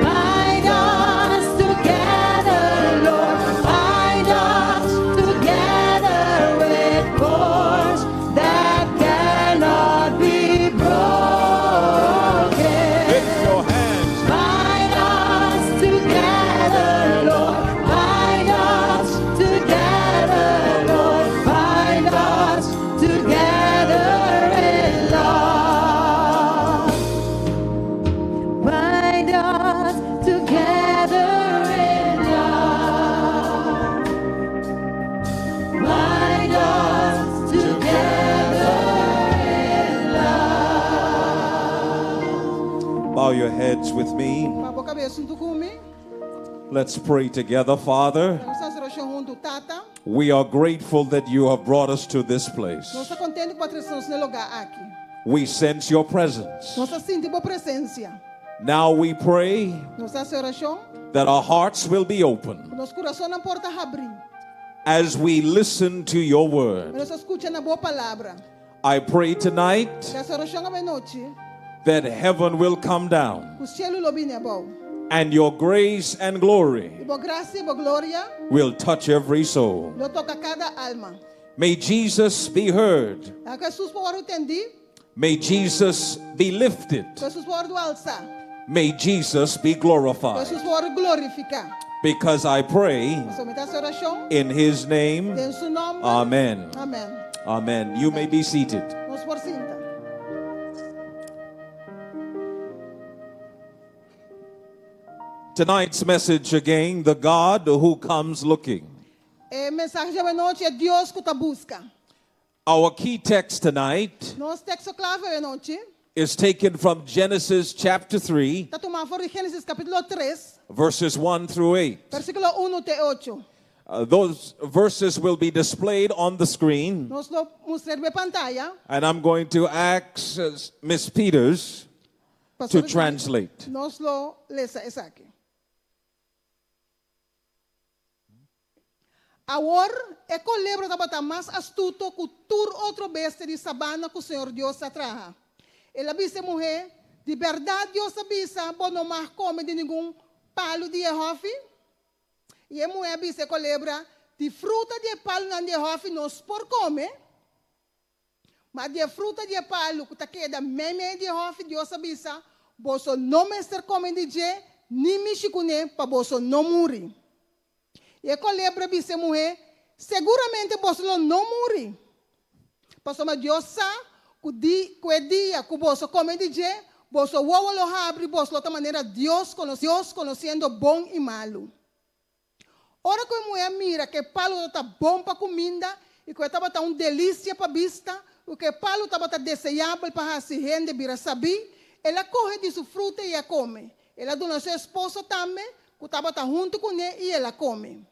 Bind us together, Lord. Bind us together with cords that cannot be broken.
Lift your hands.
Bind us together, Lord. Bind us together, Lord. Bind us together in love. Bind us together in love. Bind us together in love.
Bow your heads with me.
Baha bo kabes huntu ku mi.
Let's pray together, Father.
Nos hasi orashon huntu, Tata.
We are grateful that you have brought us to this place.
Nos ta kontentu ku bo a trese nos na e lugá aki.
We sense your presence.
Nos ta sinti bo presensia.
Now we pray
Nos ta hasi orashon.
that our hearts will be open
Nos kurasonnan por ta habrí.
as we listen to your word.
Nos ta skucha na bo palabra.
I pray tonight
Mi ta hasi orashon awe nochi.
that heaven will come down
Ku shelu lo bini abou.
and your grace and glory
I bo grasia i bo gloria
will touch every soul.
lo toka kada alma.
May Jesus be heard.
Laga Hesus por wòrdu tendí.
May Jesus be lifted.
Hesus por wòrdu alsá.
May Jesus be glorified.
Hesus por wòrdu glorifiká.
Because I pray
Pasobra mi ta hasi orashon.
in his name.
Den su nòmber.
Amen.
Amèn.
Amen. You may be seated.
Nos por sinta.
Tonight's message again, the God who comes looking.
E mensahe di awe nochi ta Dios ku ta buska.
Our key text tonight
Nos teksto klave awe nochi
is taken from Genesis chapter 3,
ta tumá for di Génesis kapítulo 3,
verses 1 through 8.
versíkulo 1 te 8.
Those verses will be displayed on the screen,
Nos lo mustra riba pantaya.
and I'm going to ask Miss Peters to translate.
Nos lo lesa esaki. Awor, e kolebra tabata mas astuto ku tur otro bestia di sabana ku Señor Dios a traha. El a bisa e muhé, Di bèrdat Dios a bisa bo no mag kome di ningun palu di e hòfi? I e muhé a bisa e kolebra, Di fruta di e palunan di e hòfi nos por kome, ma di e fruta di e palu ku ta keda meimei di e hòfi Dios a bisa, Boso no mester kome di dje ni mishi kuné pa boso no muri. I e kolebra a bisa e muhé, Seguramente boso lo no muri. Pasobra Dios sa ku di ku e dia ku boso kome di dje, boso wowo lo habri, boso lo ta manera Dios, Dios konosiendo bon i malu. Ora ku e muhé a mira ku e palu tabata bon pa kuminda i ku e tabata un delisia pa bista i ku e palu tabata deseabel pa hasi hende bira sabí, el a kohe di su fruta i a kome. El a duna su esposo tambe, ku tabata huntu kuné, i el a kome.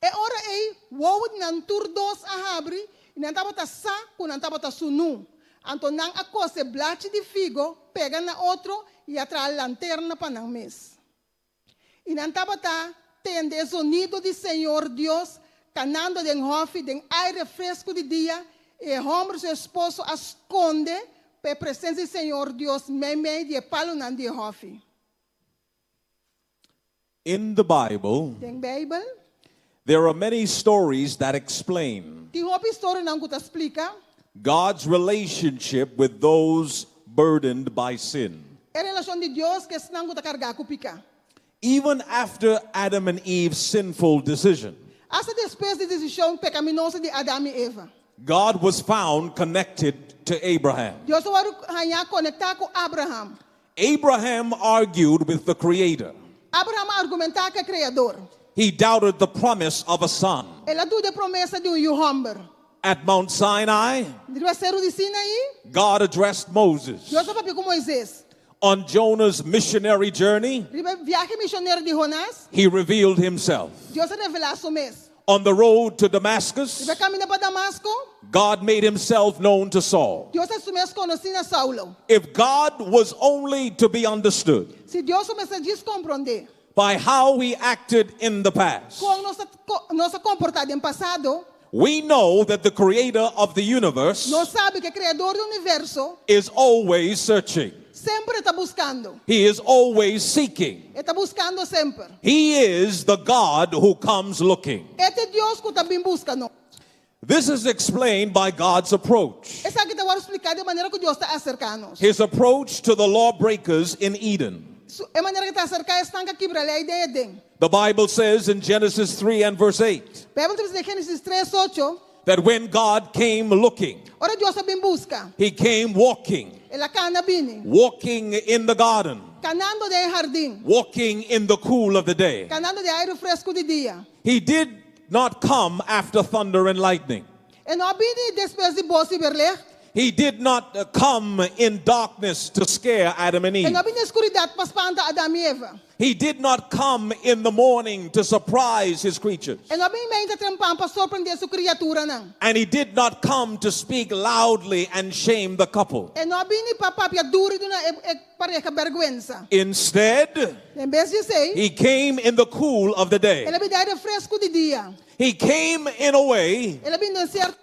E ora ei, wowo di nan tur dos a habri i nan tabata sa ku nan tabata sunú. Anto nan a kose blachi di figo pega na otro i a traha lanterna pa nan mes. I nan tabata tende e zonido di Señor Dios kanando den hòfi den aire fresku di dia, i e hòmber su esposo a skonde pa e presensia di Señor Dios meimei di e palunan di e hòfi.
In the Bible,
Den Beibel,
there are many stories that explain
tin hopi historianan ku ta splika
God's relationship with those burdened by sin.
e relashon di Dios ku esnan ku ta kargá ku piká.
Even after Adam and Eve's sinful decision,
Asta despues di desishon pekaminoso di Adam i Eva,
God was found connected to Abraham.
Dios a wòrdu hañá konektá ku Abraham.
Abraham argued with the Creator.
Abraham a argumentá ku e Kreador.
He doubted the promise of a son.
El a duda e promesa di un yu hòmber.
At Mount Sinai,
Riba Seru di Sinaí,
God addressed Moses.
Dios a papia ku Moises.
On Jonah's missionary journey,
Riba e viahe misionero di Jonas,
he revealed himself.
Dios a revelá su mes.
On the road to Damascus,
Riba e kaminda pa Damasko,
God made himself known to Saul.
Dios a hasi su mes konosí na Saulo.
If God was only to be understood
Si Dios lo mester djis komprondé
by how he acted in the past,
kon nos a nos a komportá den pasado,
we know that the creator of the universe
nos sabi ku e Kreador di universo
is always searching.
semper e ta buskando.
He is always seeking.
E ta buskando semper.
He is the God who comes looking.
E ta e Dios ku ta bin buska nos.
This is explained by God's approach.
Esaki ta wòrdu spliká di e manera ku Dios ta aserká nos.
His approach to the lawbreakers in Eden.
Su, e manera ku e ta aserká esnan ku a kibra lei den Eden.
The Bible says in Genesis 3 and verse 8.
Beibel ta bisa den Génesis tres, ocho.
That when God came looking,
Ora Dios a bin buska.
He came walking.
El a kana bini.
Walking in the garden.
Kanando den e hardin.
Walking in the cool of the day.
Kanando den airu fresku di dia.
He did not come after thunder and lightning.
E no a bini despues di bos i berlegt.
He did not uh, come in darkness to scare Adam and Eve.
E no a bini den skuridat pa spanta Adam i Eva.
He did not come in the morning to surprise his creatures.
E no a bini mainta trempan pa sorprendé su kriaturanan.
And he did not come to speak loudly and shame the couple.
E no a bini pa papia duru i duna e pareha bèrgwensa.
Instead,
En bes di esei,
he came in the cool of the day.
el a bini den aire fresku di dia.
He came in a way
El a bini den sierto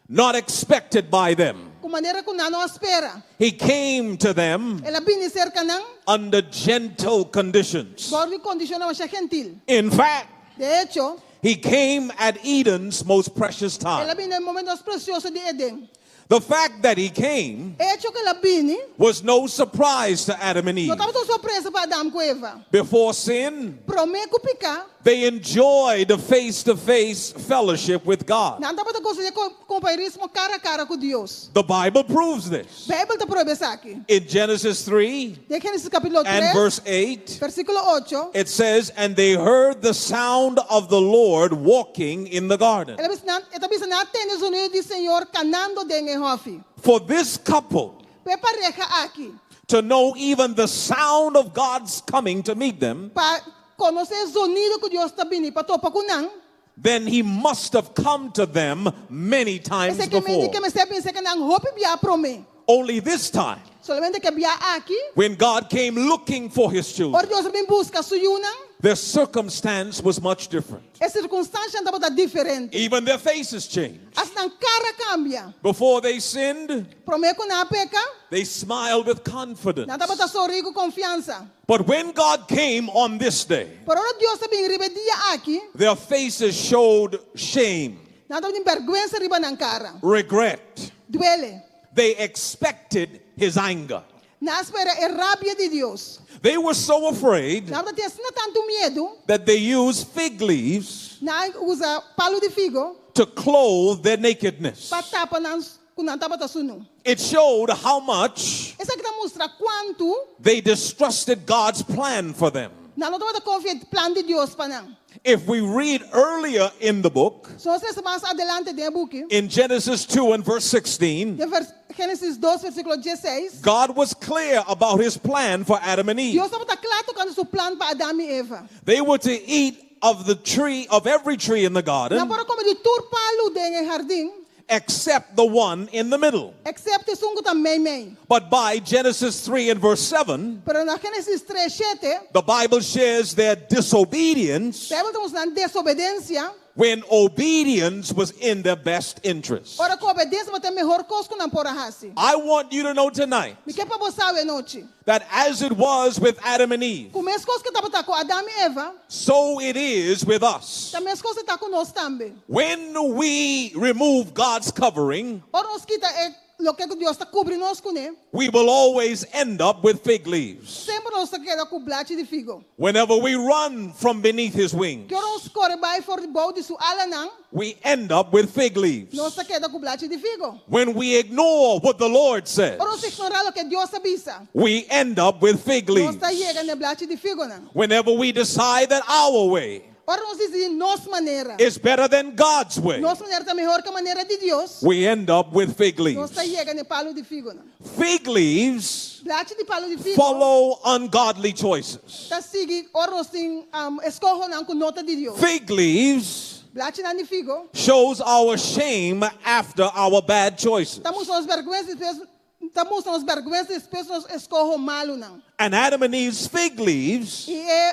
not expected by them.
ku manera ku nan no a spera.
He came to them
El a bini serka nan
under gentle conditions.
bou di kondishonnan masha gentil.
In fact,
De echo,
he came at Eden's most precious
el a
time.
bini na e momento mas presioso di Eden.
The fact that he came
E echo ku el a bini
was no surprise to Adam and
no
Eve.
tabata un sorpresa pa Adam ku Eva.
Before sin,
Promé ku piká,
They enjoyed the face to face fellowship with God.
Nan tabata gosa di kompañerismo kara a kara ku Dios.
The Bible proves this.
Beibel ta proba esaki.
In Genesis 3
Den Génesis kapítulo 3,
and verse 8,
versíkulo 8,
it says, And they heard the sound of the Lord walking in the garden.
el a bisa nan, e ta bisa nan a tende zonido di Señor kanando den e hòfi.
For this couple
Pa e pareha aki,
to know even the sound of God's coming to meet them,
pa konosé e zonido ku Dios ta bini pa topa ku nan,
then he must have come to them many times
esei ke men
before.
ke mester bin serka nan hopi bia promé.
Only this time,
Solamente ku e bia aki,
when God came looking for his children,
ora Dios a bin buska su yunan,
their circumstance was much different.
e sirkunstansia tabata diferente.
Even their faces changed.
Asta nan kara a kambia.
Before they sinned,
Promé ku nan a peka,
they smiled with confidence.
nan tabata sonreí ku konfiansa.
But when God came on this day,
Pero ora Dios a bin riba e dia aki,
their faces showed shame,
nan tabatin bèrgwensa riba nan kara.
regret.
Duele.
They expected his anger.
Nan a spera e rabia di Dios.
They were so afraid
Nan tabatin asina tantu miedu,
that they used fig leaves
nan a usa palu di figo
to clothe their nakedness.
pa tapa nan ku nan tabata sunú.
It showed how much
Esaki ta mustra kuantu
they distrusted God's plan for them.
nan no tabata konfia plan di Dios pa nan.
If we read earlier in the book,
Si nos lesa mas adelante den e buki,
in Genesis 2 and verse 16,
den vers, Génesis 2, versíkulo 16,
God was clear about his plan for Adam and Eve.
Dios tabata kla tokante su plan pa Adam i Eva.
They were to eat of the tree, of every tree in the garden,
Nan por a kome di tur palu den e hardin,
except the one in the middle.
eksepto esun ku ta meimei.
But by Genesis 3 and verse 7,
Pero na Génesis 3, 7,
the Bible shares their disobedience
Beibel ta mustra nan desobedensia,
when obedience was in their best interest.
ora ku obedensia tabata e mihó kos ku nan por a hasi.
I want you to know tonight
Mi ke pa bo sa awe nochi.
that as it was with Adam and Eve,
Ku meskos ku tabata ku Adam i Eva,
so it is with us.
ta meskos e ta ku nos tambe.
When we remove God's covering,
Ora nos kita e loke Dios ta kubri nos kuné,
we will always end up with fig leaves.
Semper nos ta keda ku blachi di figo.
Whenever we run from beneath his wings,
Ki ora nos kore bai for di bou di su alanan,
we end up with fig leaves.
nos ta keda ku blachi di figo.
When we ignore what the Lord says,
Ora nos ignorá loke Dios a bisa,
we end up with fig
nos
leaves.
ta yega na blachi di figonan.
Whenever we decide that our way
Ora nos disidí nos manera,
is better than God's way,
nos manera ta mihó ku e manera di Dios,
we end up with fig
nos
leaves.
ta yega na palu di figonan.
Fig leaves
Blachi di palu di figo
follow ungodly choices.
ta sigui ora nos tin um, eskohonan ku no ta di Dios.
Fig leaves
Blachinan di figo
shows our shame after our bad choices.
ta mustra nos bèrgwensa despues ta mustra nos bèrgwensa despues nos eskoho malunan.
And Adam and Eve's fig leaves
I e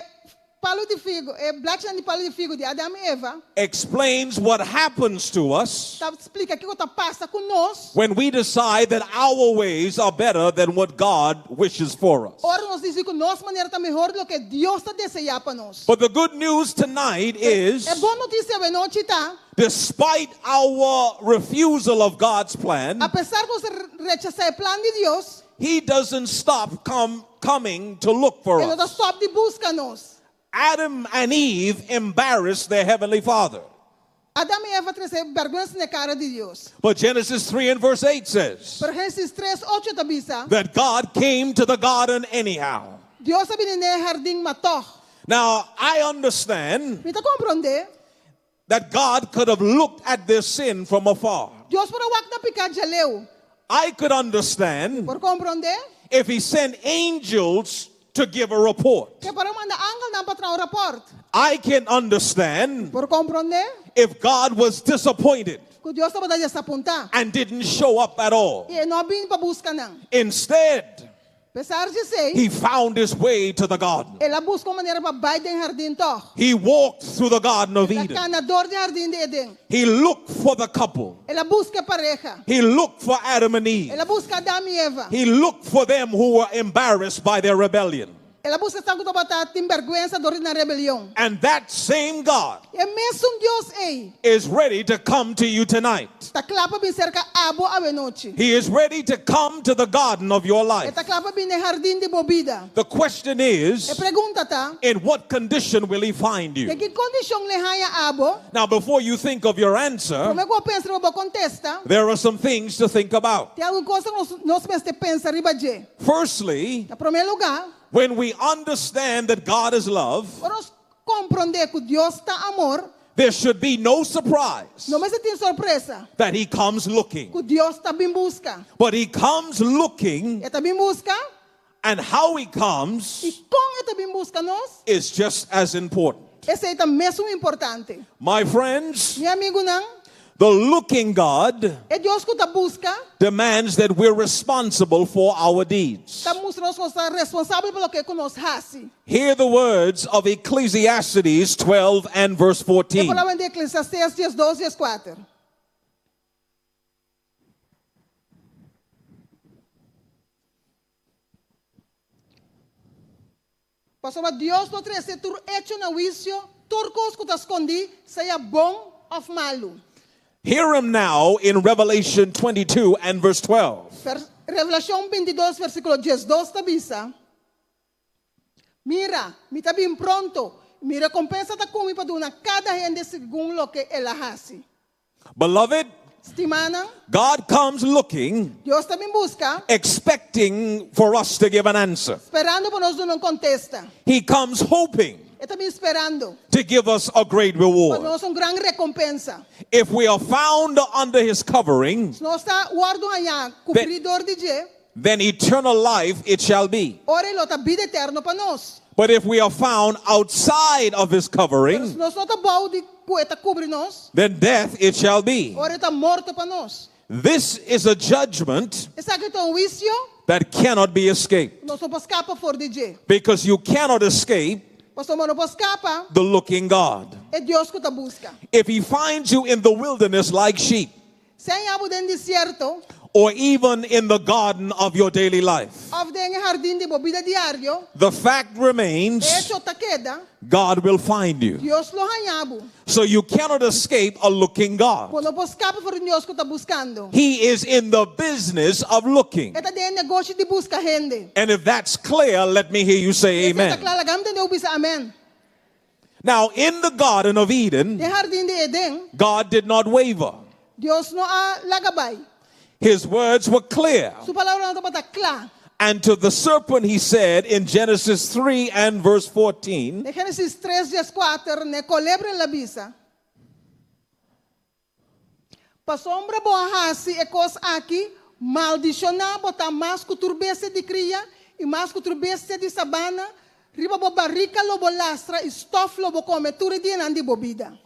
palu di figo, e blachinan di palu di figo di Adam i Eva
explains what happens to us
ta splika kiko ta pasa ku nos
when we decide that our ways are better than what God wishes for us.
ora nos disidí ku nos manera ta mihó di loke Dios ta deseá pa nos.
But the good news tonight is
E bon notisia awe nochi ta,
despite our refusal of God's plan,
apesar ku nos rechasá e plan di Dios,
He doesn't stop coming to look for
e no ta
us.
stòp di buska nos.
Adam and Eve embarrassed their heavenly Father.
Adam i Eva a trese bèrgwensa na kara di Dios.
But Genesis 3 and verse 8 says
Pero Génesis 3, 8 ta bisa,
that God came to the garden anyhow.
Dios a bini na e hardin ma tòg.
Now, I understand
Mi ta komprondé,
that God could have looked at their sin from afar.
Dios por a wak nan piká djaleu.
I could understand
Por komprondé,
if he sent angels to give a report.
ku e por a manda angelnan pa traha un rapòrt.
I can understand
Por komprondé,
if God was disappointed
ku Dios tabata desapuntá.
and didn't show up at all.
I e no a bin pa buska nan.
Instead,
Apesar di esei,
he found his way to the garden.
el a buska un manera pa bai den hardin tòg.
He walked through the Garden of
El a
Eden.
kana dor di hardin di Eden.
He looked for the couple.
El a buska e pareha.
He looked for Adam and Eve.
El a buska Adam i Eva.
He looked for them who were embarrassed by their rebellion.
El a buska esnan ku tabatin bèrgwensa dor di nan rebelion.
And that same God
E mesun Dios ei
is ready to come to you tonight.
ta kla pa bin serka abo awe nochi.
He is ready to come to the garden of your
E
life.
ta kla pa bin den hardin di bo bida.
The question
E
is,
pregunta ta,
in what condition will he find
den
you?
ki kondishon lo e haña abo?
Now, before you think of your answer,
Promé ku bo pensa riba bo kontesta,
there are some things to think about.
tin algun kos ku nos nos mester pensa riba dje.
Firstly,
Na promé lugá,
when we understand that God is love,
ora nos komprondé ku Dios ta amor,
there should be no surprise
no mester tin sorpresa
that he comes looking.
ku Dios ta bin buska.
But he comes looking,
E ta bin buska,
and how he comes
i kon e ta bin buska nos,
is just as important.
esei ta mesun importante.
My friends,
Mi amigunan,
the looking God
e Dios ku ta buska,
demands that we're responsible for our deeds.
ta mustra nos ku nos ta responsabel pa loke ku nos hasi.
Hear the words of Ecclesiastes 12 and verse
E
14.
palabra di Eklesiastés 12, 14. Pasobra Dios lo trese tur echo na huisio, tur kos ku ta skondí, sea bon òf malu.
Hear him now in Revelation 22 and verse 12.
Revelashon 22, versíkulo 12 ta bisa, Mira, mi ta bin pronto, mi rekompensa ta ku mi pa duna kada hende segun loke el a hasi.
Beloved,
Stimánan,
God comes looking,
Dios ta bin buska,
expecting for us to give an answer.
sperando pa nos duna un kontesta.
He comes hoping
E ta bin sperando
to give us a great
pa
reward.
nos un gran rekompensa.
If we are found under his covering,
Si nos ta wòrdu hañá kubrí dor di dje,
then eternal life it shall be.
ora lo ta bida eterno pa nos.
But if we are found outside of his
Pero si
covering,
nos no ta bou di ku e ta kubri nos,
then death it shall be.
ora ta morto pa nos.
This is a judgment
Esaki ta un huisio,
that cannot be escaped
nos no por skapa for di dje.
because you cannot escape
Pasobra bo no por skapa
the looking God.
e Dios ku ta buska.
If he finds you in the wilderness like sheep
Si e haña bo den desierto,
or even in the garden of your daily life,
òf den hardin di bo bida diario,
the fact remains
echo ta keda,
God will find you.
Dios lo haña bo.
So you cannot escape a looking God.
Bo no por skapa for di Dios ku ta buskando.
He is in the business of looking.
E ta den negoshi di buska hende.
And if that's clear, let me hear you say
Si ta
amen.
kla, laga mi tende bo bisa amèn.
Now, in the Garden of Eden,
Den hardin di Eden,
God did not waver.
Dios no a laga bai.
His words were clear.
Su palabranan tabata kla.
And to the serpent he said in Genesis 3 and verse 14,
Den Génesis 3, 14, na e kolebra el a bisa. Pasobra bo a hasi e kos aki, maldishoná bo ta mas ku tur bestia di kria i mas ku tur bestia di sabana, riba bo barika lo bo lastra i stòf lo bo kome tur e dianan di bo bida.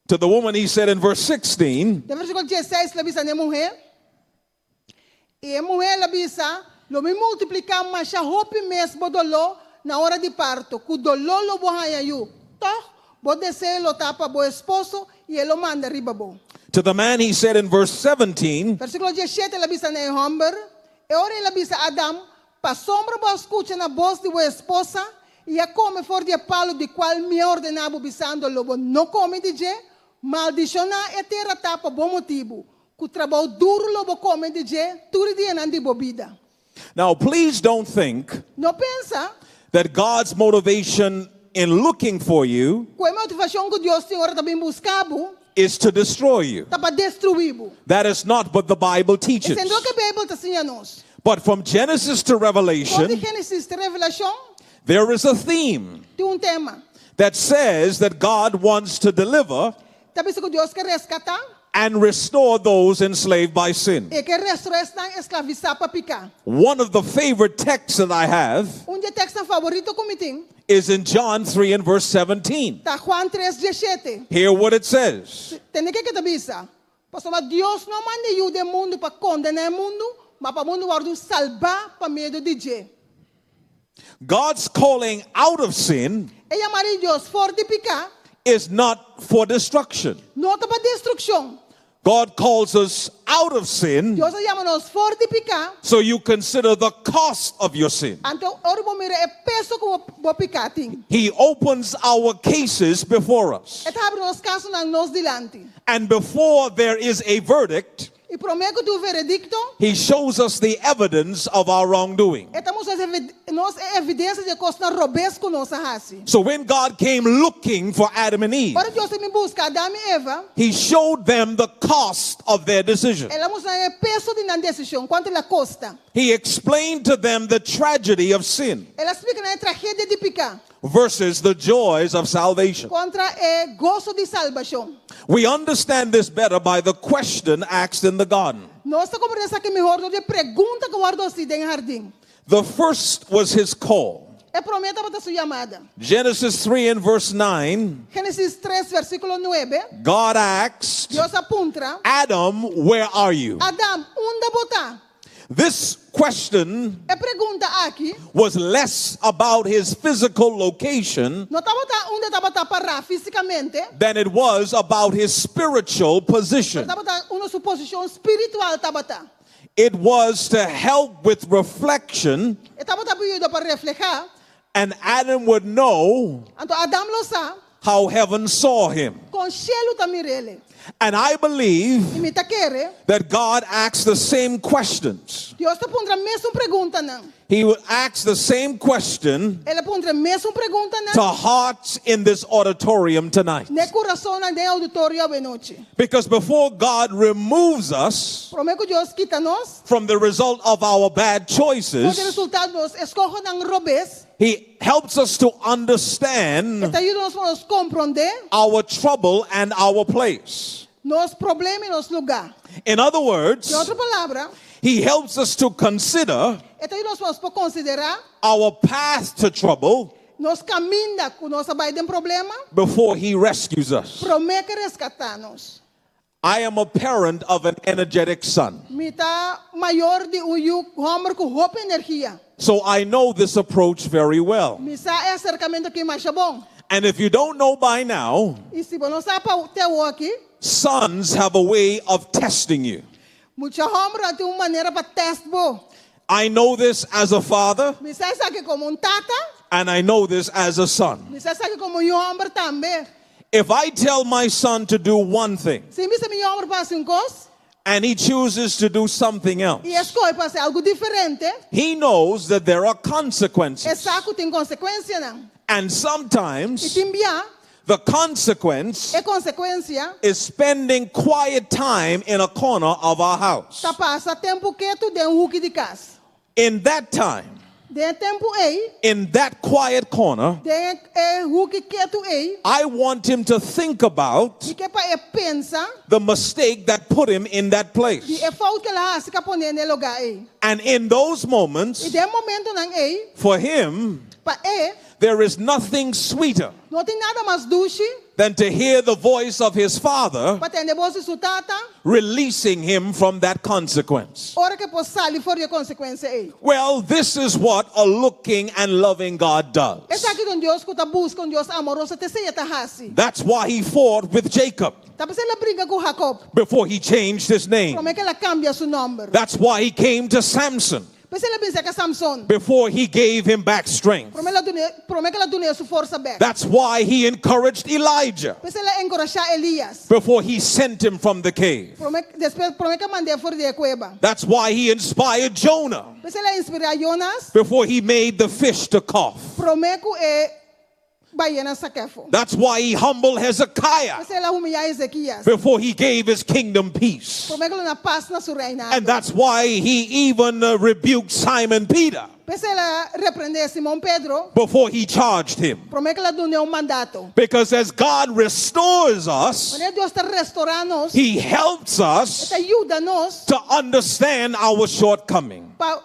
to the woman he said in verse 16,
Den versíkulo 16 el a bisa na e muhé, i e muhé el a bisa, lo mi multipliká masha hopi mes bo doló na ora di parto, ku doló lo bo haña yu. Tòg, bo deseo lo ta pa bo esposo i e lo manda riba bo.
to the man he said in verse 17,
Versíkulo 17 el a bisa na e hòmber, e ora el a bisa Adam, pasobra bo a skucha na bos di bo esposa i a kome for di e palu di kual mi a ordená bo bisando lo bo no kome di dje, maldishoná e tera ta pa bo motibu, ku trabou duru lo bo kome di dje tur e dianan di bo bida.
Now, please don't think
No pensa
that God's motivation in looking for you
ku e motivashon ku Dios tin ora e ta bin buska bo
is to destroy you.
ta pa destruí bo.
That is not what the Bible teaches.
Esei no ta loke Beibel ta siña nos.
But from Genesis to
For di
Revelation,
Génesis te Revelashon
there is a theme
tin un tema.
that says that God wants to deliver
Ta bisa ku Dios ke reskatá
and restore those enslaved by sin.
i ke restorá esnan esklavisá pa piká.
One of the favorite texts that I have
Un di e tekstonan favorito ku mi tin
is in John 3 and verse 17.
ta Juan 3, 17.
Hear what it says.
Tende kiko e ta bisa. Pasobra Dios no a manda e Yu den mundu pa kondená e mundu, ma pa mundu wòrdu salbá pa medio di dje.
God's calling out of sin
E yamada di Dios for di piká
is not for destruction.
no ta pa destrukshon.
God calls us out of sin,
Dios a yama nos for di piká.
so you consider the cost of your sin.
Anto ora bo mira e peso ku bo piká tin.
He opens our cases before us.
E ta habri nos kasonan nos dilanti.
And before there is a verdict,
I promé ku tin veredikto,
he shows us the evidence of our wrongdoing.
e ta mustra nos e evidensia di kosnan robes ku nos a hasi.
So when God came looking for Adam and Eve,
Ora Dios a bin buska Adam i Eva,
he showed them the cost of their decision.
el a mustra e peso di nan desishon, kuantu el a kosta.
He explained to them the tragedy of sin
El a splika nan e tragedia di piká
versus the joys of salvation.
kontra e goso di salbashon.
We understand this better by the question asked in the garden.
Nos ta komprondé esaki mihó dor di e pregunta ku a wòrdu hasí den hardin.
The first was his call.
E promé tabata su yamada.
Genesis 3 and verse 9,
Génesis 3, versíkulo 9.
God asked,
Dios a puntra,
Adam, where are you?
Adam, unda bo ta?
This question
E pregunta aki
was less about his physical location
no tabata unda e tabata pará físikamente,
than it was about his spiritual position.
tabata unda su posishon spiritual tabata.
It was to help with reflection,
E tabata pa yuda pa reflehá.
and Adam would know
Anto Adam lo sa
how heaven saw him.
kon shelu ta mir'é.
And I believe
I mi ta kere,
that God asks the same questions.
Dios ta puntra mesun preguntanan.
He would ask the same question
El a puntra mesun preguntanan
to hearts in this auditorium tonight.
Na kurasonnan den ouditorio awe nochi.
Because before God removes us
Promé ku Dios kita nos,
from the result of our bad
for di
choices,
resultado di nos eskohonan robes,
He helps us to understand
E ta yuda nos pa nos komprondé
our trouble and our place.
nos problema i nos lugá.
In other words,
Den otro palabra,
He helps us to consider
E ta yuda nos pa nos por konsiderá
our path to trouble
nos kaminda ku nos a bai den problema,
before He rescues us.
promé ku e reskatá nos.
I am a parent of an energetic son,
Mi ta mayor di un yu hòmber ku hopi energia.
so I know this approach very well.
Mi sa e aserkamentu aki masha bon.
And if you don't know by now,
I si bo no sa pa te awor aki,
sons have a way of testing you.
mucha hòmber tin un manera pa tèst bo.
I know this as a father,
Mi sa esaki komo un tata,
and I know this as a son.
mi sa esaki komo yu hòmber tambe.
If I tell my son to do one thing
Si mi bisa mi yu hòmber pa hasi un kos,
and he chooses to do something else,
i e skohe pa hasi algu diferente,
he knows that there are
e
consequences.
sa ku tin konsekuensianan.
And
I
sometimes
tin bia,
the consequence
e konsekuensia
is spending quiet time in a corner of our house.
ta pasa tempu ketu den un huki di kas.
In that time,
Den e tempu ei,
in that quiet corner,
den e huki ketu ei,
I want him to think about
mi ke pa e pensa
the mistake that put him in that
di
place.
e fout ku el a hasi ku a pon'é na e lugá ei.
And in those
I
moments,
den e momentonan ei,
for him,
pa e,
there is nothing sweeter
no tin nada mas dushi
than to hear the voice of his father
pa tende bos di su tata,
releasing him from that consequence.
ora ku e por sali for di e konsekuensia ei.
Well, this is what a looking and loving God does.
Esaki ta un Dios ku ta buska, un Dios amoroso, t'esei e ta hasi.
That's why he fought with Jacob
Ta p'esei el a bringa ku Jacob,
before he changed his name.
promé ku el a kambia su nòmber.
That's why he came to Samson
P'esei el a bin serka Samson,
before he gave him back strength.
promé el a dun'é, promé ku el a dun'é su forsa bèk.
That's why he encouraged Elijah
P'esei el a enkurashá Elias,
before he sent him from the cave.
promé, despues, promé ku el a mand'é for di e kueba.
That's why he inspired Jonah
P'esei el a inspirá Jonas,
before he made the fish to cough.
promé ku e bayena saka afó.
That's why he humbled Hezekiah
P'esei el a humiliá Ezekias,
before he gave his kingdom peace.
promé ku el a duna pas na su reinado.
And that's why he even rebuked Simon Peter
P'esei el a reprendé Simon Pedro,
before he charged him.
promé ku el a dun'é un mandato.
Because as God restores us,
Manera Dios ta restourá nos,
he helps us
E ta yuda nos
to understand our shortcoming.
pa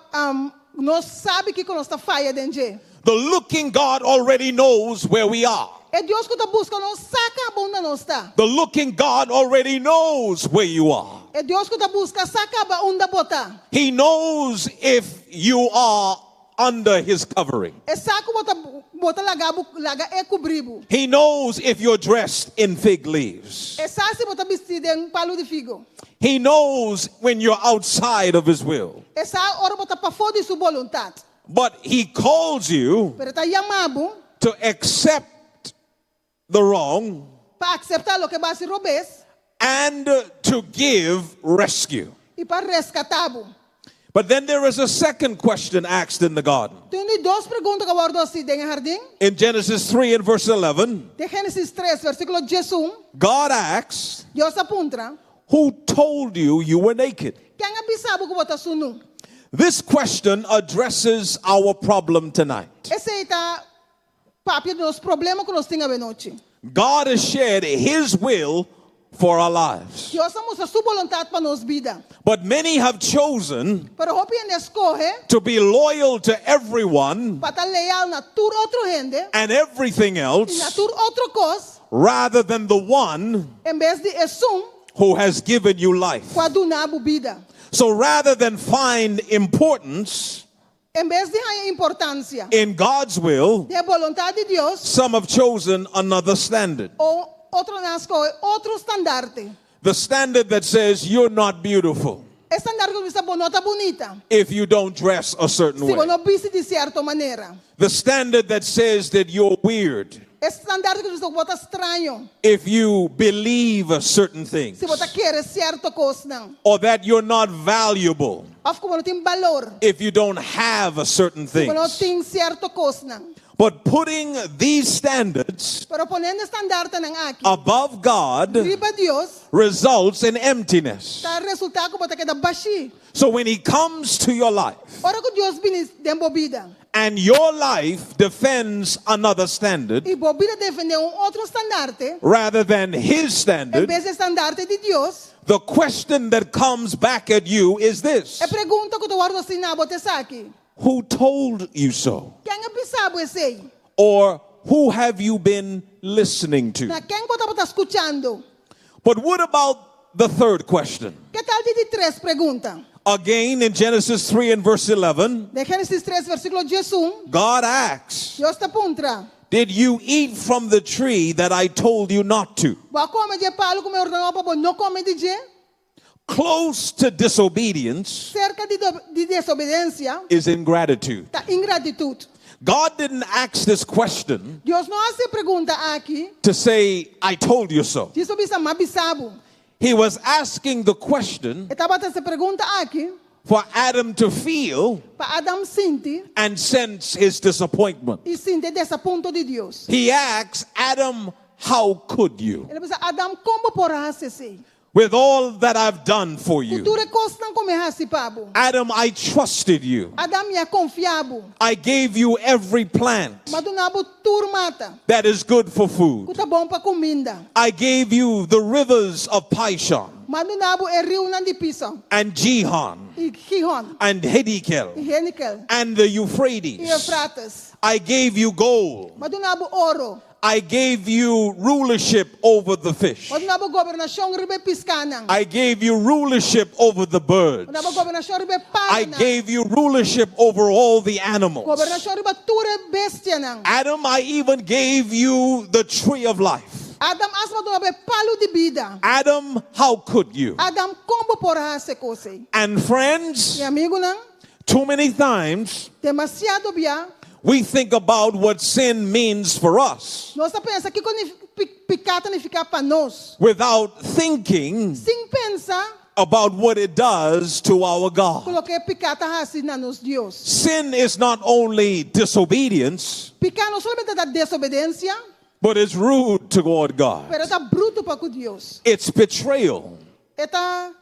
nos sabi kiko nos ta faya den dje.
The looking God already knows where we are.
E Dios ku ta buska nos sa kaba unda nos ta.
The looking God already knows where you are.
E Dios ku ta buska sa kaba unda bo ta.
He knows if you are under his covering.
E sa ku bo ta bo ta laga bo laga e kubri bo.
He knows if you're dressed in fig leaves.
E sa si bo ta bistí den palu di figo.
He knows when you're outside of his will.
E sa ora bo ta pafó di su boluntat.
But he calls you
Pero e ta yama bo
to accept the wrong
pa akseptá loke bo a hasi robes
and to give rescue.
i pa reskatá bo.
But then there is a second question asked in the garden.
Tin di dos pregunta ku a wòrdu hasí den e hardin.
In Genesis 3 and verse 11,
Den Génesis 3, versíkulo 11,
God asks,
Dios a puntra,
Who told you you were naked?
Ken a bisa bo ku bo ta sunú?
This question addresses our problem tonight.
Esei ta papia di nos problema ku nos tin awe nochi.
God has shared His will for our lives.
Dios a mustra su boluntat pa nos bida.
But many have chosen
Pero hopi hende a skohe
to be loyal to everyone
pa ta leal na tur otro hende
and everything
i na
else
tur otro kos
rather than the one
en bes di esun
who has given you life.
ku a duna bo bida.
So rather than find importance
En bes di haña importansia
in God's will,
den e boluntat di Dios,
some have chosen another standard.
o otronan a skohe otro standarte.
The standard that says you're not beautiful
E standarte ku ta bisa bo no ta bunita
if you don't dress a certain
si bo
way.
no bisti di sierto manera.
The standard that says that you're weird
E standarte ku ta bisa ku bo ta straño
if you believe certain things
si bo ta kere sierto kosnan
or that you're not valuable
òf ku bo no tin balor
if you don't have a certain
si bo no
things.
tin sierto kosnan.
But putting these standards
Pero poniendo e standartenan aki
above God
riba Dios
results in emptiness.
ta resultá ku bo ta keda bashí.
So when he comes to your life
Ora ku Dios bini den bo bida
and your life defends another standard
i bo bida defendé un otro standarte
rather than his
en
standard,
bes di e standarte di Dios,
the question that comes back at you is this.
e pregunta ku ta wòrdu hasí na bo ta esaki.
Who told you so?
Ken a bisa bo esei?
Or who have you been listening to?
Na ken bo tabata skuchando?
But what about the third question?
Ke tal di di tres pregunta?
Again, in Genesis 3 and verse 11,
Den Génesis 3, versíkulo 11,
God asks,
Dios ta puntra,
Did you eat from the tree that I told you not to?
Bo a kome di e palu ku mi a ordená bo pa bo no kome di dje?
Close to disobedience
Serka di, di desobedensia
is ingratitude.
ta ingratitut.
God didn't ask this question
Dios no a hasi e pregunta aki
to say, I told you so.
djis pa bisa m'a bisa bo.
He was asking the question
E tabata hasi e pregunta aki
for Adam to feel
pa Adam sinti
and sense his disappointment.
i sinti e desapunto di Dios.
He asks, Adam, how could you?
El a bisa, Adam, kon bo por a hasi esei?
With all that I've done for
Ku
you.
tur e kosnan ku mi a hasi pa bo.
Adam, I trusted you.
Adam, mi a konfia bo.
I gave you every plant
M'a duna bo tur mata.
that is good for food.
Ku ta bon pa kuminda.
I gave you the rivers of Pishon
M'a duna bo e riunan di Pison.
and Gihon
I Gihon.
and Hiddekel
I Hiddekel.
and the
I
Euphrates.
Eufrates.
I gave you gold.
M'a duna bo oro.
I gave you rulership over the fish.
M'a duna bo gobernashon riba e piskanan.
I gave you rulership over the birds.
M'a duna bo gobernashon riba e
I
paranan.
gave you rulership over all the animals.
Gobernashon riba tur e bestianan.
Adam, I even gave you the tree of life.
Adam, asta m'a duna bo e palu di bida.
Adam, how could you?
Adam, kon bo por a hasi e kos ei?
And friends,
Mi amigunan,
too many times
demasiado bia.
we think about what sin means for us
Nos ta pensa kiko piká ta nifiká pa nos.
without thinking
Sin pensa
about what it does to our God.
loke piká ta hasi na nos Dios.
Sin is not only disobedience,
Piká no solamente ta desobedensia,
but it's rude toward God.
pero ta brutu pa ku Dios.
It's betrayal.
E ta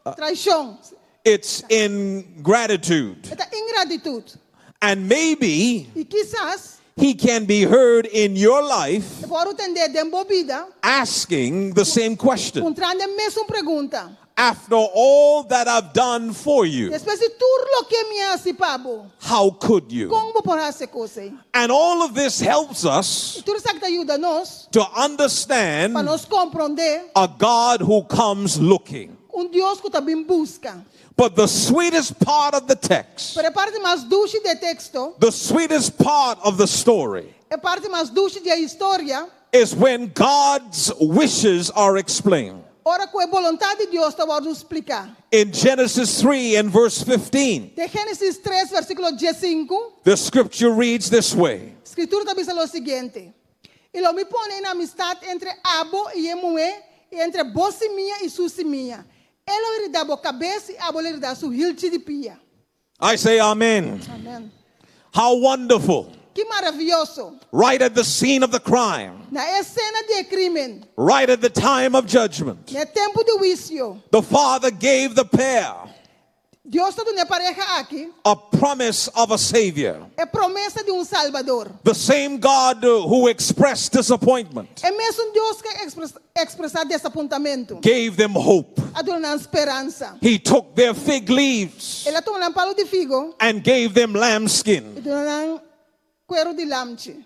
traishon.
It's ingratitude.
E ta ingratitut.
And maybe
I kisas
he can be heard in your life
e por tende den bo bida
asking the same question.
puntrando e mesun pregunta.
After all that I've done for you,
Despues di tur loke mi a hasi pa bo.
how could you?
Kon bo por hasi e kos ei?
And all of this helps us
I tur esaki ta yuda nos
to understand
pa nos komprondé
a God who comes looking.
Un Dios ku ta bin buska.
But the sweetest part of the text,
Pero e parti mas dushi di e teksto,
the sweetest part of the story,
e parti mas dushi di e historia,
is when God's wishes are explained.
ora ku e boluntat di Dios ta wòrdu spliká.
In Genesis 3 and verse 15,
Den Génesis 3, versíkulo 15,
the scripture reads this way.
Skritura ta bisa lo siguiente: I lo mi pone enemistat entre abo i e muhé, i entre bo simia i su simia. E lo heridá bo kabes i abo lo heridá su hilchi di pia.
I say amen.
Amèn.
How wonderful.
Ki maravioso!
Right at the scene of the crime,
Na e esena di e krímen,
right at the time of judgment,
na e tempu di huisio,
the Father gave the pair
Dios a duna e pareha aki
a promise of a Savior.
e promesa di un Salbador.
The same God who expressed disappointment
E mesun Dios ku a ekspresá desapuntamentu,
gave them hope.
a duna nan speransa.
He took their fig leaves
El a tuma nan palu di figo
and gave them lambskin.
i duna nan kueru di lamchi.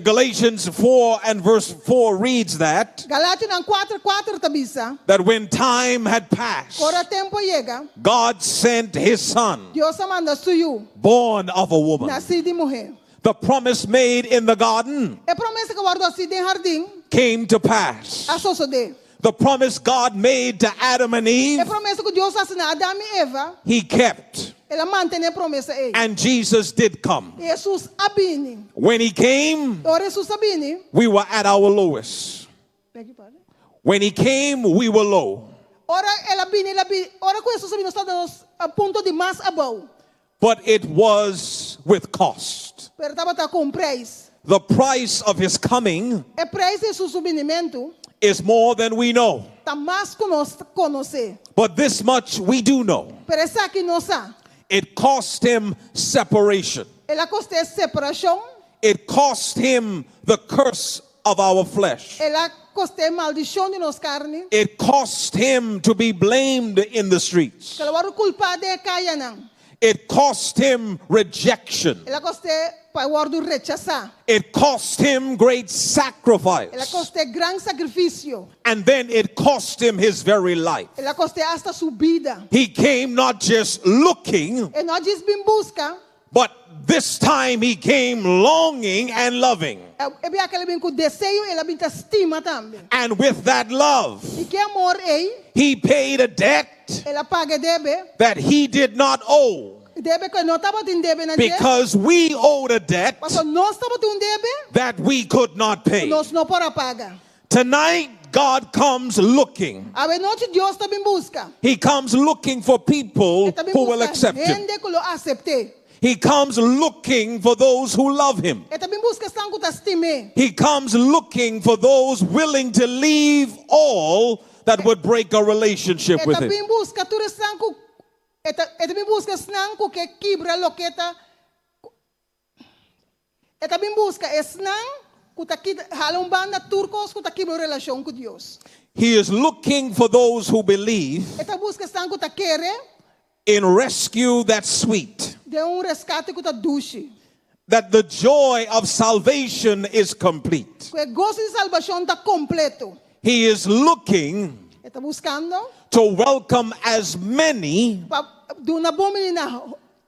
Galatians 4 and verse 4 reads that
Galationan 4, 4 ta bisa,
that when time had passed,
ora tempu a yega,
God sent his son,
Dios a manda su yu,
born of a woman.
nasí di muhé.
The promise made in the garden
E promesa ku a wòrdu hasí den hardin
came to pass.
a sosodé.
The promise God made to Adam and
E
Eve,
promesa ku Dios a hasi na Adam i Eva,
he kept.
el a mantené e promesa ei.
And Jesus did come.
I Hesus a bini.
When he came,
Ora Hesus a bini.
we were at our lowest. When he came, we were low.
Ora el a bini, el a bini. Ora ku Hesus a bini, nos tabata na punto di mas abou.
But it was with cost.
Pero tabata ku un preis.
The price of his coming
E preis di su binimentu
is more than we know.
ta mas ku nos konosé.
But this much we do know.
Pero esaki nos sa.
It cost him separation.
El a kost'é separashon.
It cost him the curse of our flesh.
El a kost'é maldishon di nos karni.
It cost him to be blamed in the streets.
Ku el a wòrdu kulpá den kayanan.
It cost him rejection.
El a kost'é pa wòrdu rechasá.
It cost him great
El a
sacrifice.
kost'é gran sakrifisio.
And then it cost him his very life.
El a kost'é asta su bida.
He came not just looking,
E no a djis bin buska.
but this time he came longing and loving.
E biaha akí el a bin ku deseo, el a bin ta stima tambe.
And with that love,
I ku e amor ei,
he paid a debt
el a paga debe,
that he did not owe
debe ku e no tabatin debe na dje.
because we owed a debt
Pasobra nos tabatin un debe,
that we could not pay.
nos no por a paga.
Tonight, God comes looking.
Awe nochi Dios ta bin buska.
He comes looking for people
E ta bin
who will
buska
accept him.
hende ku lo asept'é.
He comes looking for those who love him.
E ta bin buska esnan ku ta stim'é.
He comes looking for those willing to leave all that would break a relationship
E
with
ta
him.
bin buska tur esnan ku e ta e ta bin buska esnan ku ke kibra loke ta E ta bin buska esnan ku ta kita hala un banda tur kos ku ta kibra relashon ku Dios.
He is looking for those who believe
E ta buska esnan ku ta kere
in rescue that's sweet,
den un reskate ku ta dushi.
that the joy of salvation is complete.
Ku e goso di salbashon ta kompleto.
He is looking
E ta buskando
to welcome as many
pa duna bon biní na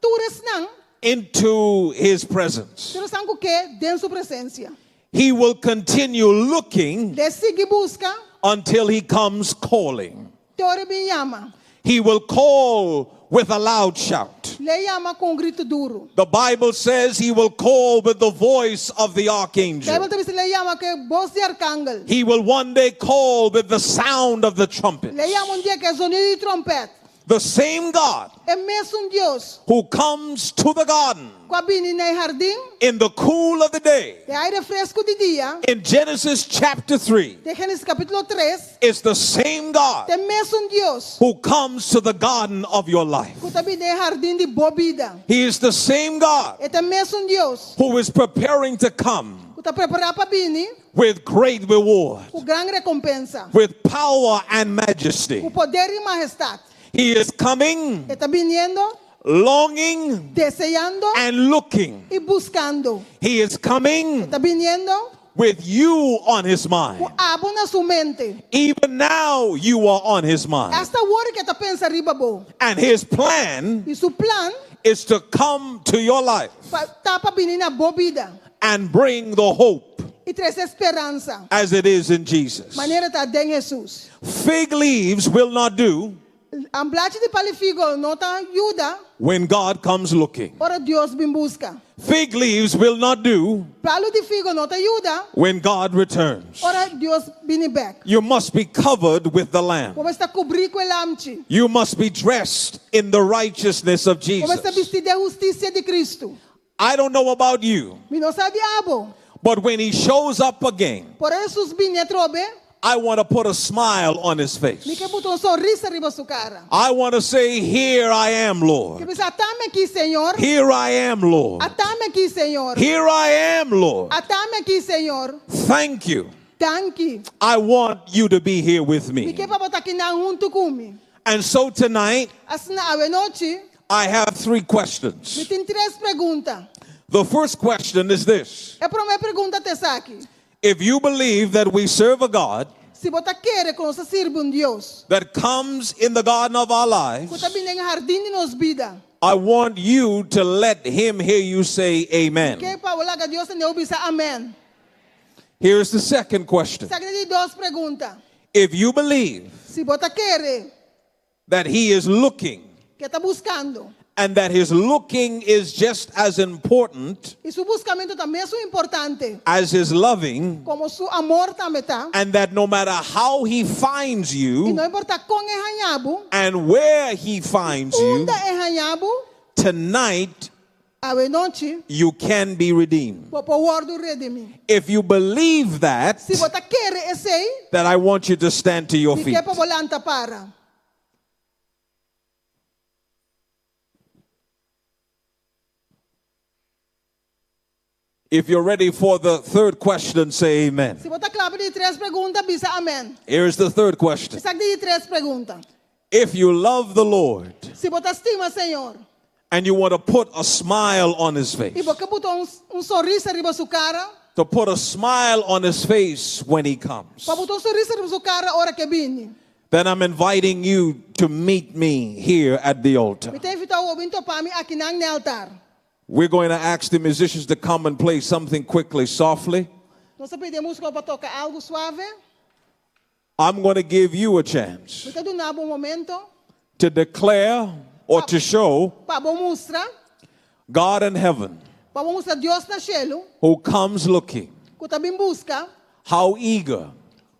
tur esnan,
into his presence.
tur esnan ku ke den su presensia.
He will continue looking
Lo e sigui buska,
until he comes calling.
te ora e bin yama.
He will call with a loud shout.
Lo e yama ku un gritu duru.
The Bible says he will call with the voice of the archangel.
Beibel ta bisa lo e yama ku bos di arkangel.
He will one day call with the sound of the trumpet.
Lo e yama un dia ku zonido di tròmpèt.
The same God
E mesun Dios
who comes to the garden
ku a bini na hardin,
in the cool of the day
den aire fresku di dia,
in Genesis chapter 3
den Génesis kapítulo 3,
is the same God
ta e mesun Dios
who comes to the garden of your life.
ku ta bini den hardin di bo bida.
He is the same God
E ta e mesun Dios
who is preparing to come
ku ta prepará pa bini
with great reward,
ku gran rekompensa,
with power and majesty.
ku poder i mahestat.
He is coming,
E ta biniendo,
longing,
deseando
and looking.
i buskando.
He is coming
E ta biniendo,
with you on his mind.
Ku abo na su mente.
Even now, you are on his mind.
Asta awor e ta pensa riba bo.
And his plan
I su plan
is to come to your life
pa, ta pa bini na bo bida.
and bring the hope
I trese speransa.
as it is in Jesus.
Manera ta den Hesus.
Fig leaves will not do
Un blachi di pal'i figo no ta yuda.
when God comes looking.
Ora Dios bin buska.
Fig leaves will not do
Palu di figo no ta yuda.
when God returns.
Ora Dios bini bèk.
You must be covered with the Lamb.
Bo mester ta kubrí ku e lamchi.
You must be dressed in the righteousness of
Bo mester
Jesus.
bistí den hustisia di Kristu.
I don't know about you,
Mi no sa di abo.
but when he shows up again,
Pero ora Hesus bini atrobe.
I want to put a smile on his
Mi
face.
ke buta un sonrisa riba su kara.
I want to say, Here I am,
Ke
Lord.
bisa at'ami aki, Señor.
Here I am, Lord.
At'ami aki, Señor.
Here I am, Lord.
At'ami aki, Señor.
Thank you.
Danki.
I want you to be here with
Mi
me.
ke pa bo ta akinan huntu ku mi.
And so tonight,
Asina awe nochi,
I have three
mi
questions.
tin tres pregunta.
The first question is this
E promé pregunta ta esaki.
If you believe that we serve a God
Si bo ta kere ku nos ta sirbi un Dios,
that comes in the garden of our lives,
ku ta bin den hardin di nos bida.
I want you to let him hear you say amen.
Ke pa bo laga Dios tende bo bisa amèn.
Here's the second question.
Esaki ta di dos pregunta.
If you believe
Si bo ta kere
that he is looking
ku e ta buskando,
and that his looking is just as important
i su buskamentu ta mesun importante,
as his loving,
komo su amor tambe ta,
and that no matter how he finds
i
you
no importá kon e haña bo,
and where he finds you,
unda e haña bo,
tonight
awe nochi,
you can be redeemed.
bo por wòrdu redimí.
If you believe that,
Si bo ta kere esei,
that I want you to stand to your
mi
feet.
ke pa bo lanta para.
If you're ready for the third question, say amen.
Si bo ta kla pa di tres pregunta, bisa amèn.
Here's the third question.
Esaki ta di tres pregunta.
If you love the Lord
Si bo ta stima Señor,
and you want to put a smile on his face,
i bo ke buta un, un sonrisa riba su kara,
to put a smile on his face when he comes,
pa buta un sonrisa riba su kara ora ku e bini.
then I'm inviting you to meet me here at the altar.
Mi ta invitá bo bin topa mi akinan na altar.
We're going to ask the musicians to come and play something quickly, softly.
Nos ta pidi músiko pa toka algu suave.
I'm going to give you a chance
Mi ta duna bo un momento
to declare or to show
pa bo mustra,
God in heaven
pa bo mustra Dios na shelu,
who comes looking,
ku ta bin buska,
how eager,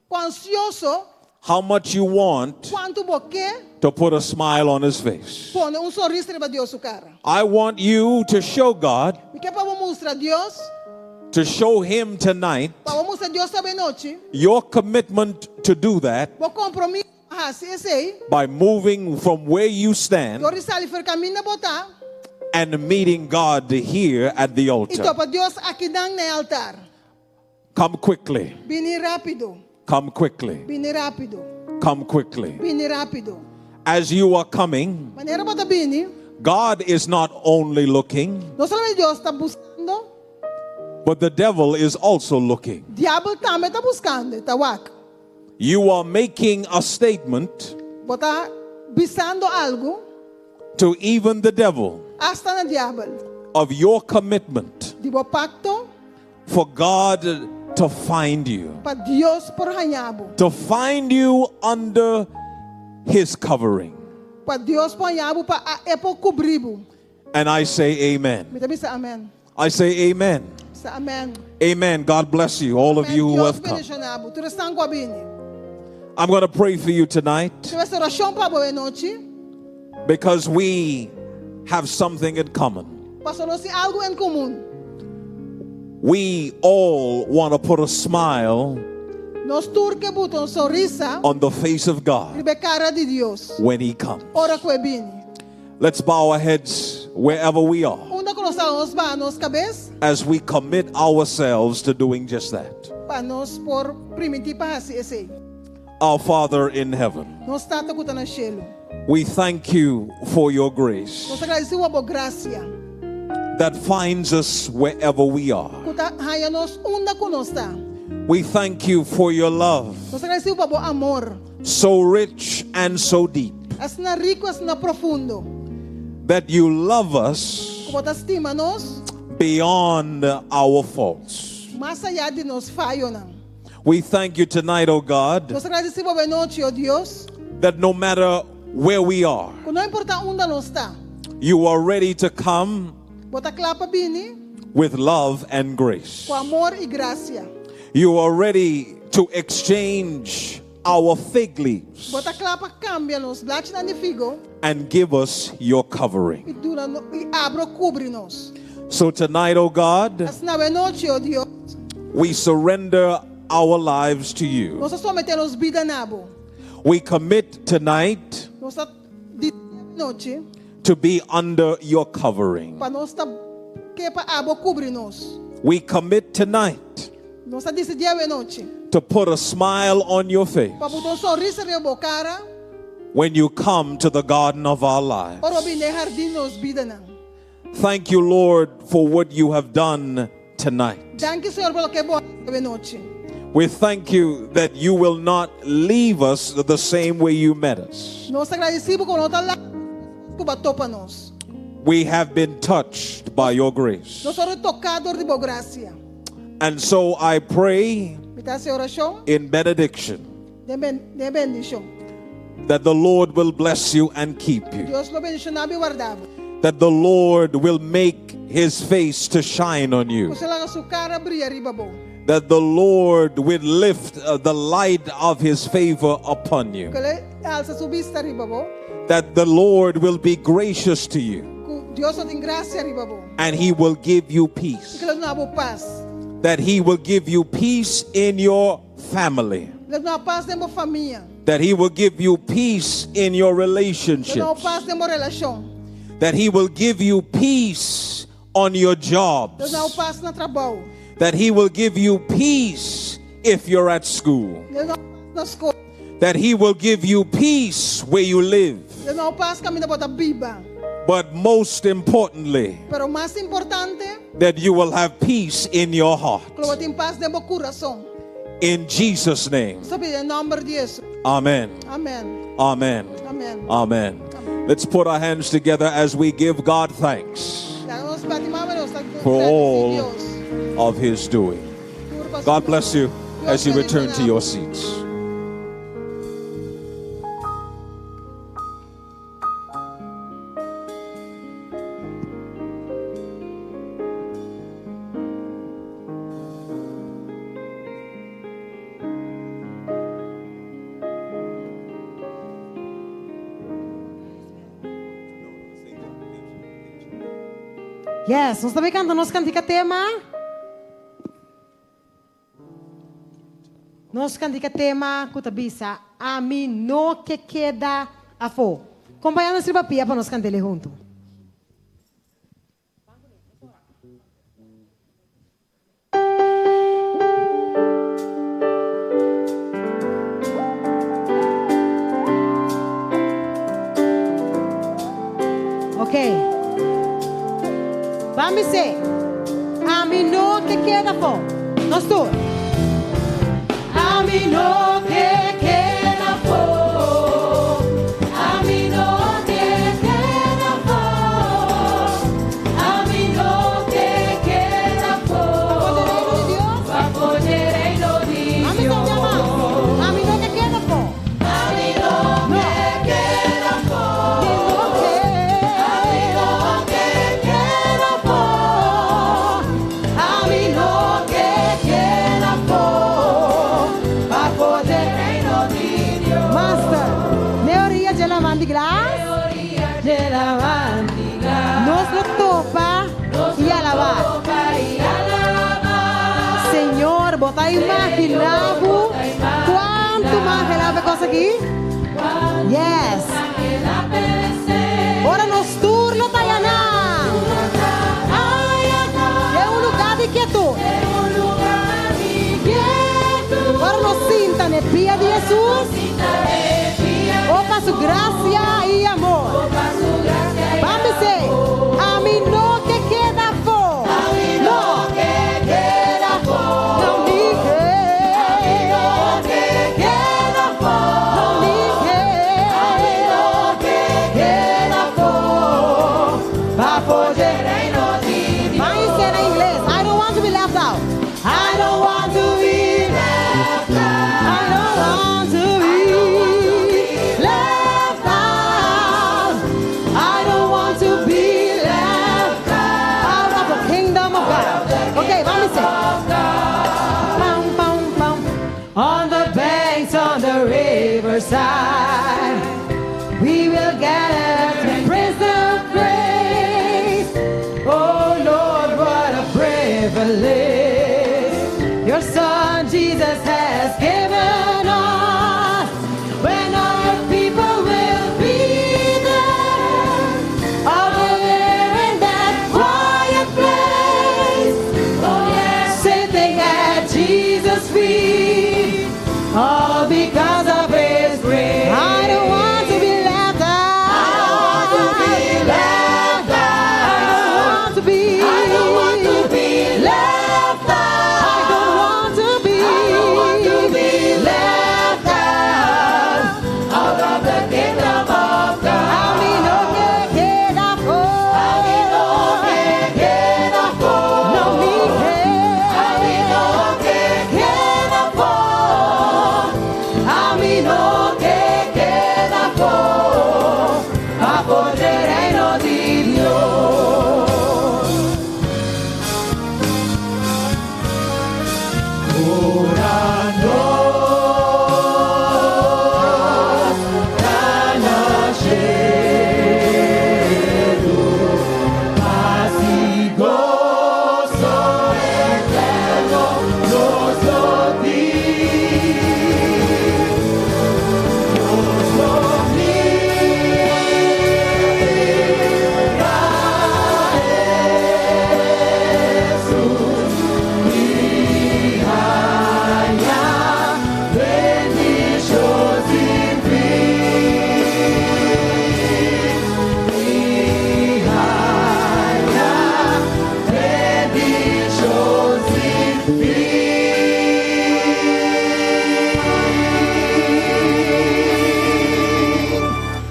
kon ansioso,
how much you want
kuantu bo ke
to put a smile on his face.
pone un sonrisa riba Dios su kara.
I want you to show God,
Mi ke pa bo mustra Dios,
to show him tonight
pa bo mustra Dios awe nochi,
your commitment to do that
bo kompromiso pa hasi esei,
by moving from where you stand
dor di sali for kaminda bo ta,
and meeting God here at the
i
altar.
topa Dios akinan na altar.
Come quickly.
Bini rápido,
Come quickly.
bini rápido,
Come quickly.
bini rápido.
As you are coming,
Manera bo ta bini,
God is not only looking,
no solamente Dios ta buskando,
but the devil is also looking.
diabel tambe ta buskando, ta wak.
You are making a statement
Bo ta bisando algu,
to even the devil
asta na diabel.
of your commitment
Di bo pakto
for God to find you,
pa Dios por haña bo.
to find you under his covering.
Pa Dios por haña bo pa e por kubri bo.
And I say amen.
Mi ta bisa amèn.
I say amen.
Bisa amèn.
Amen. God bless you, all of
Amèn.
you who
Dios
have come.
bendishoná bo. Tur esnan ku a bini.
I'm going to pray for you tonight
Mi ta bai hasi orashon pa bo awe nochi.
because we have something in common.
Pasobra nos tin algu en komun.
We all want to put a smile
Nos tur ke buta un sonrisa
on the face of God
riba kara di Dios.
when he comes.
Ora ku e bini.
Let's bow our heads wherever we are
Unda ku nos ta nos baha nos kabes
as we commit ourselves to doing just that.
pa nos por primintí pa hasi esei.
Our Father in heaven,
Nos Tata ku ta na shelu.
we thank you for your grace
Nos ta gradisí bo grasia.
that finds us wherever we are.
Ku ta haña nos unda ku nos ta.
We thank you for your love,
Nos ta gradisí pa bo amor.
so rich and so deep,
Asina riku, asina profundo.
that you love us
Ku bo ta stima nos,
beyond our faults.
mas ayá di nos fayonan.
We thank you tonight, O God,
Nos ta gradisí bo awe nochi, o Dios,
that no matter where we are,
ku no importá unda nos ta.
you are ready to come
Bo ta kla pa bini
with love and grace.
ku amor i grasia.
You are ready to exchange our fig leaves
Bo ta kla pa kambia nos blachinan di figo
and give us your covering.
i duna i abo kubri nos.
So tonight, O God,
Asina awe nochi, o Dios,
we surrender our lives to you.
nos ta someté nos bida na bo.
We commit tonight
Nos ta disidí awe nochi
to be under your covering.
pa nos ta ke pa abo kubri nos.
We commit tonight
Nos ta disidí awe nochi
to put a smile on your face
pa pone un sonrisa riba bo kara
when you come to the garden of our lives.
ora bo bin den hardin nos bidanan.
Thank you, Lord, for what you have done tonight.
Danki Señor pa loke bo a hasi awe nochi.
We thank you that you will not leave us the same way you met us.
Nos ta gradisí ku bo no ta laga ku bo a topa nos.
We have been touched by your grace.
Nos a wòrdu toká dor di bo grasia.
And so I pray
Mi ta hasi orashon
in benediction
den ben, den bendishon.
that the Lord will bless you and keep you,
Dios lo bendishoná bo i warda bo.
that the Lord will make his face to shine on you,
Ku Señor laga su kara bria riba bo.
that the Lord will lift uh, the light of his favor upon you,
Ku E alsa su bista riba bo.
that the Lord will be gracious to you
Ku Dios lo tin grasia riba bo.
and he will give you
I
peace,
ku E lo duna bo pas.
that he will give you peace in your family,
Lo duna pas den bo famia.
that he will give you peace in your
Lo duna
relationships,
pas den bo relashon.
that he will give you peace on your
Lo
jobs,
duna pas na trabou.
that he will give you peace if you're at school,
Lo duna pas na skol.
that he will give you peace where you live.
Lo duna pas kaminda bo ta biba.
But most importantly,
Pero mas importante,
that you will have peace in your heart.
ku lo bo tin pas den bo kurason.
In Jesus' name,
Nos ta pidi den nòmber di Hesus.
amen.
Amèn.
Amen.
Amèn.
Amen. Let's put our hands together as we give God thanks
Laga nos bati man nos ta
for
gradisí
all
Dios.
of his doing.
Tur pa su
God bless you
Dios
as you return to
bendishoná.
your seats.
Yes, nos tambe kanta nos kantika tema. Nos kantika tema ku ta bisa ami no ke keda afó. Kompañá nos riba pia pa nos kant'é huntu. Ok. Ban bis'é. Ami no ke keda afó. Nos tur. Ami no ke keda afó. Ami no ke keda afó. Ami no ke keda afó. Pafó di reino di Dios. Ami no ke keda afó. Ami no ke keda afó. Ami no ke keda afó. Ami no ke keda afó. Pafó di reino di Dios. Master, n'e oriya di laman di glas. Nos lo topa i alabá. Señor, bo ta imaginá bo kuantu mas e kos aki? Yes. Ora nos tur lo ta ayanan. Den un lugá di kietut. Ora nos sinta na pia di Hesus. O pa su grasia i amor. Ban bis'é. Ami no ke keda afó. No. No mi ke.
will gather, praise the grace. Oh Lord, what a privilege your Son Jesus has given us. When our people will be there, all there in that quiet place. Oh yes, sitting at Jesus' feet, all because of His grace. I don't want to be left out. I don't want to be left out. I don't want to be. I don't want to be left out. I don't want to be. I don't want to be left out. Out of the kingdom of God. Ami no ke keda afó. Ami no ke keda afó. No mi ke. Ami no ke keda afó. Ami no ke keda afó. Afó di reino di Dios.
Ora nos ta na shelu, pas i goso eterno nos lo tin. Nos lo mira Jesus i haña bendishon sin fin. I haña bendishon sin fin.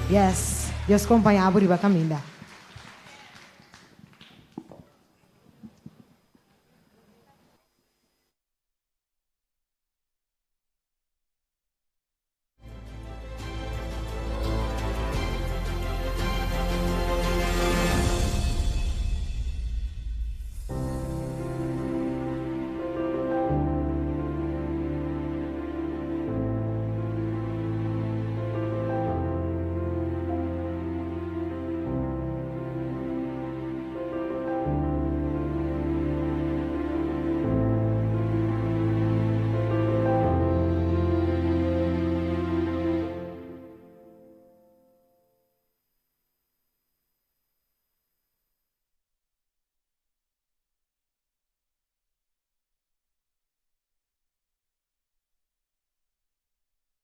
Yes, Dios kompañá bo riba kaminda.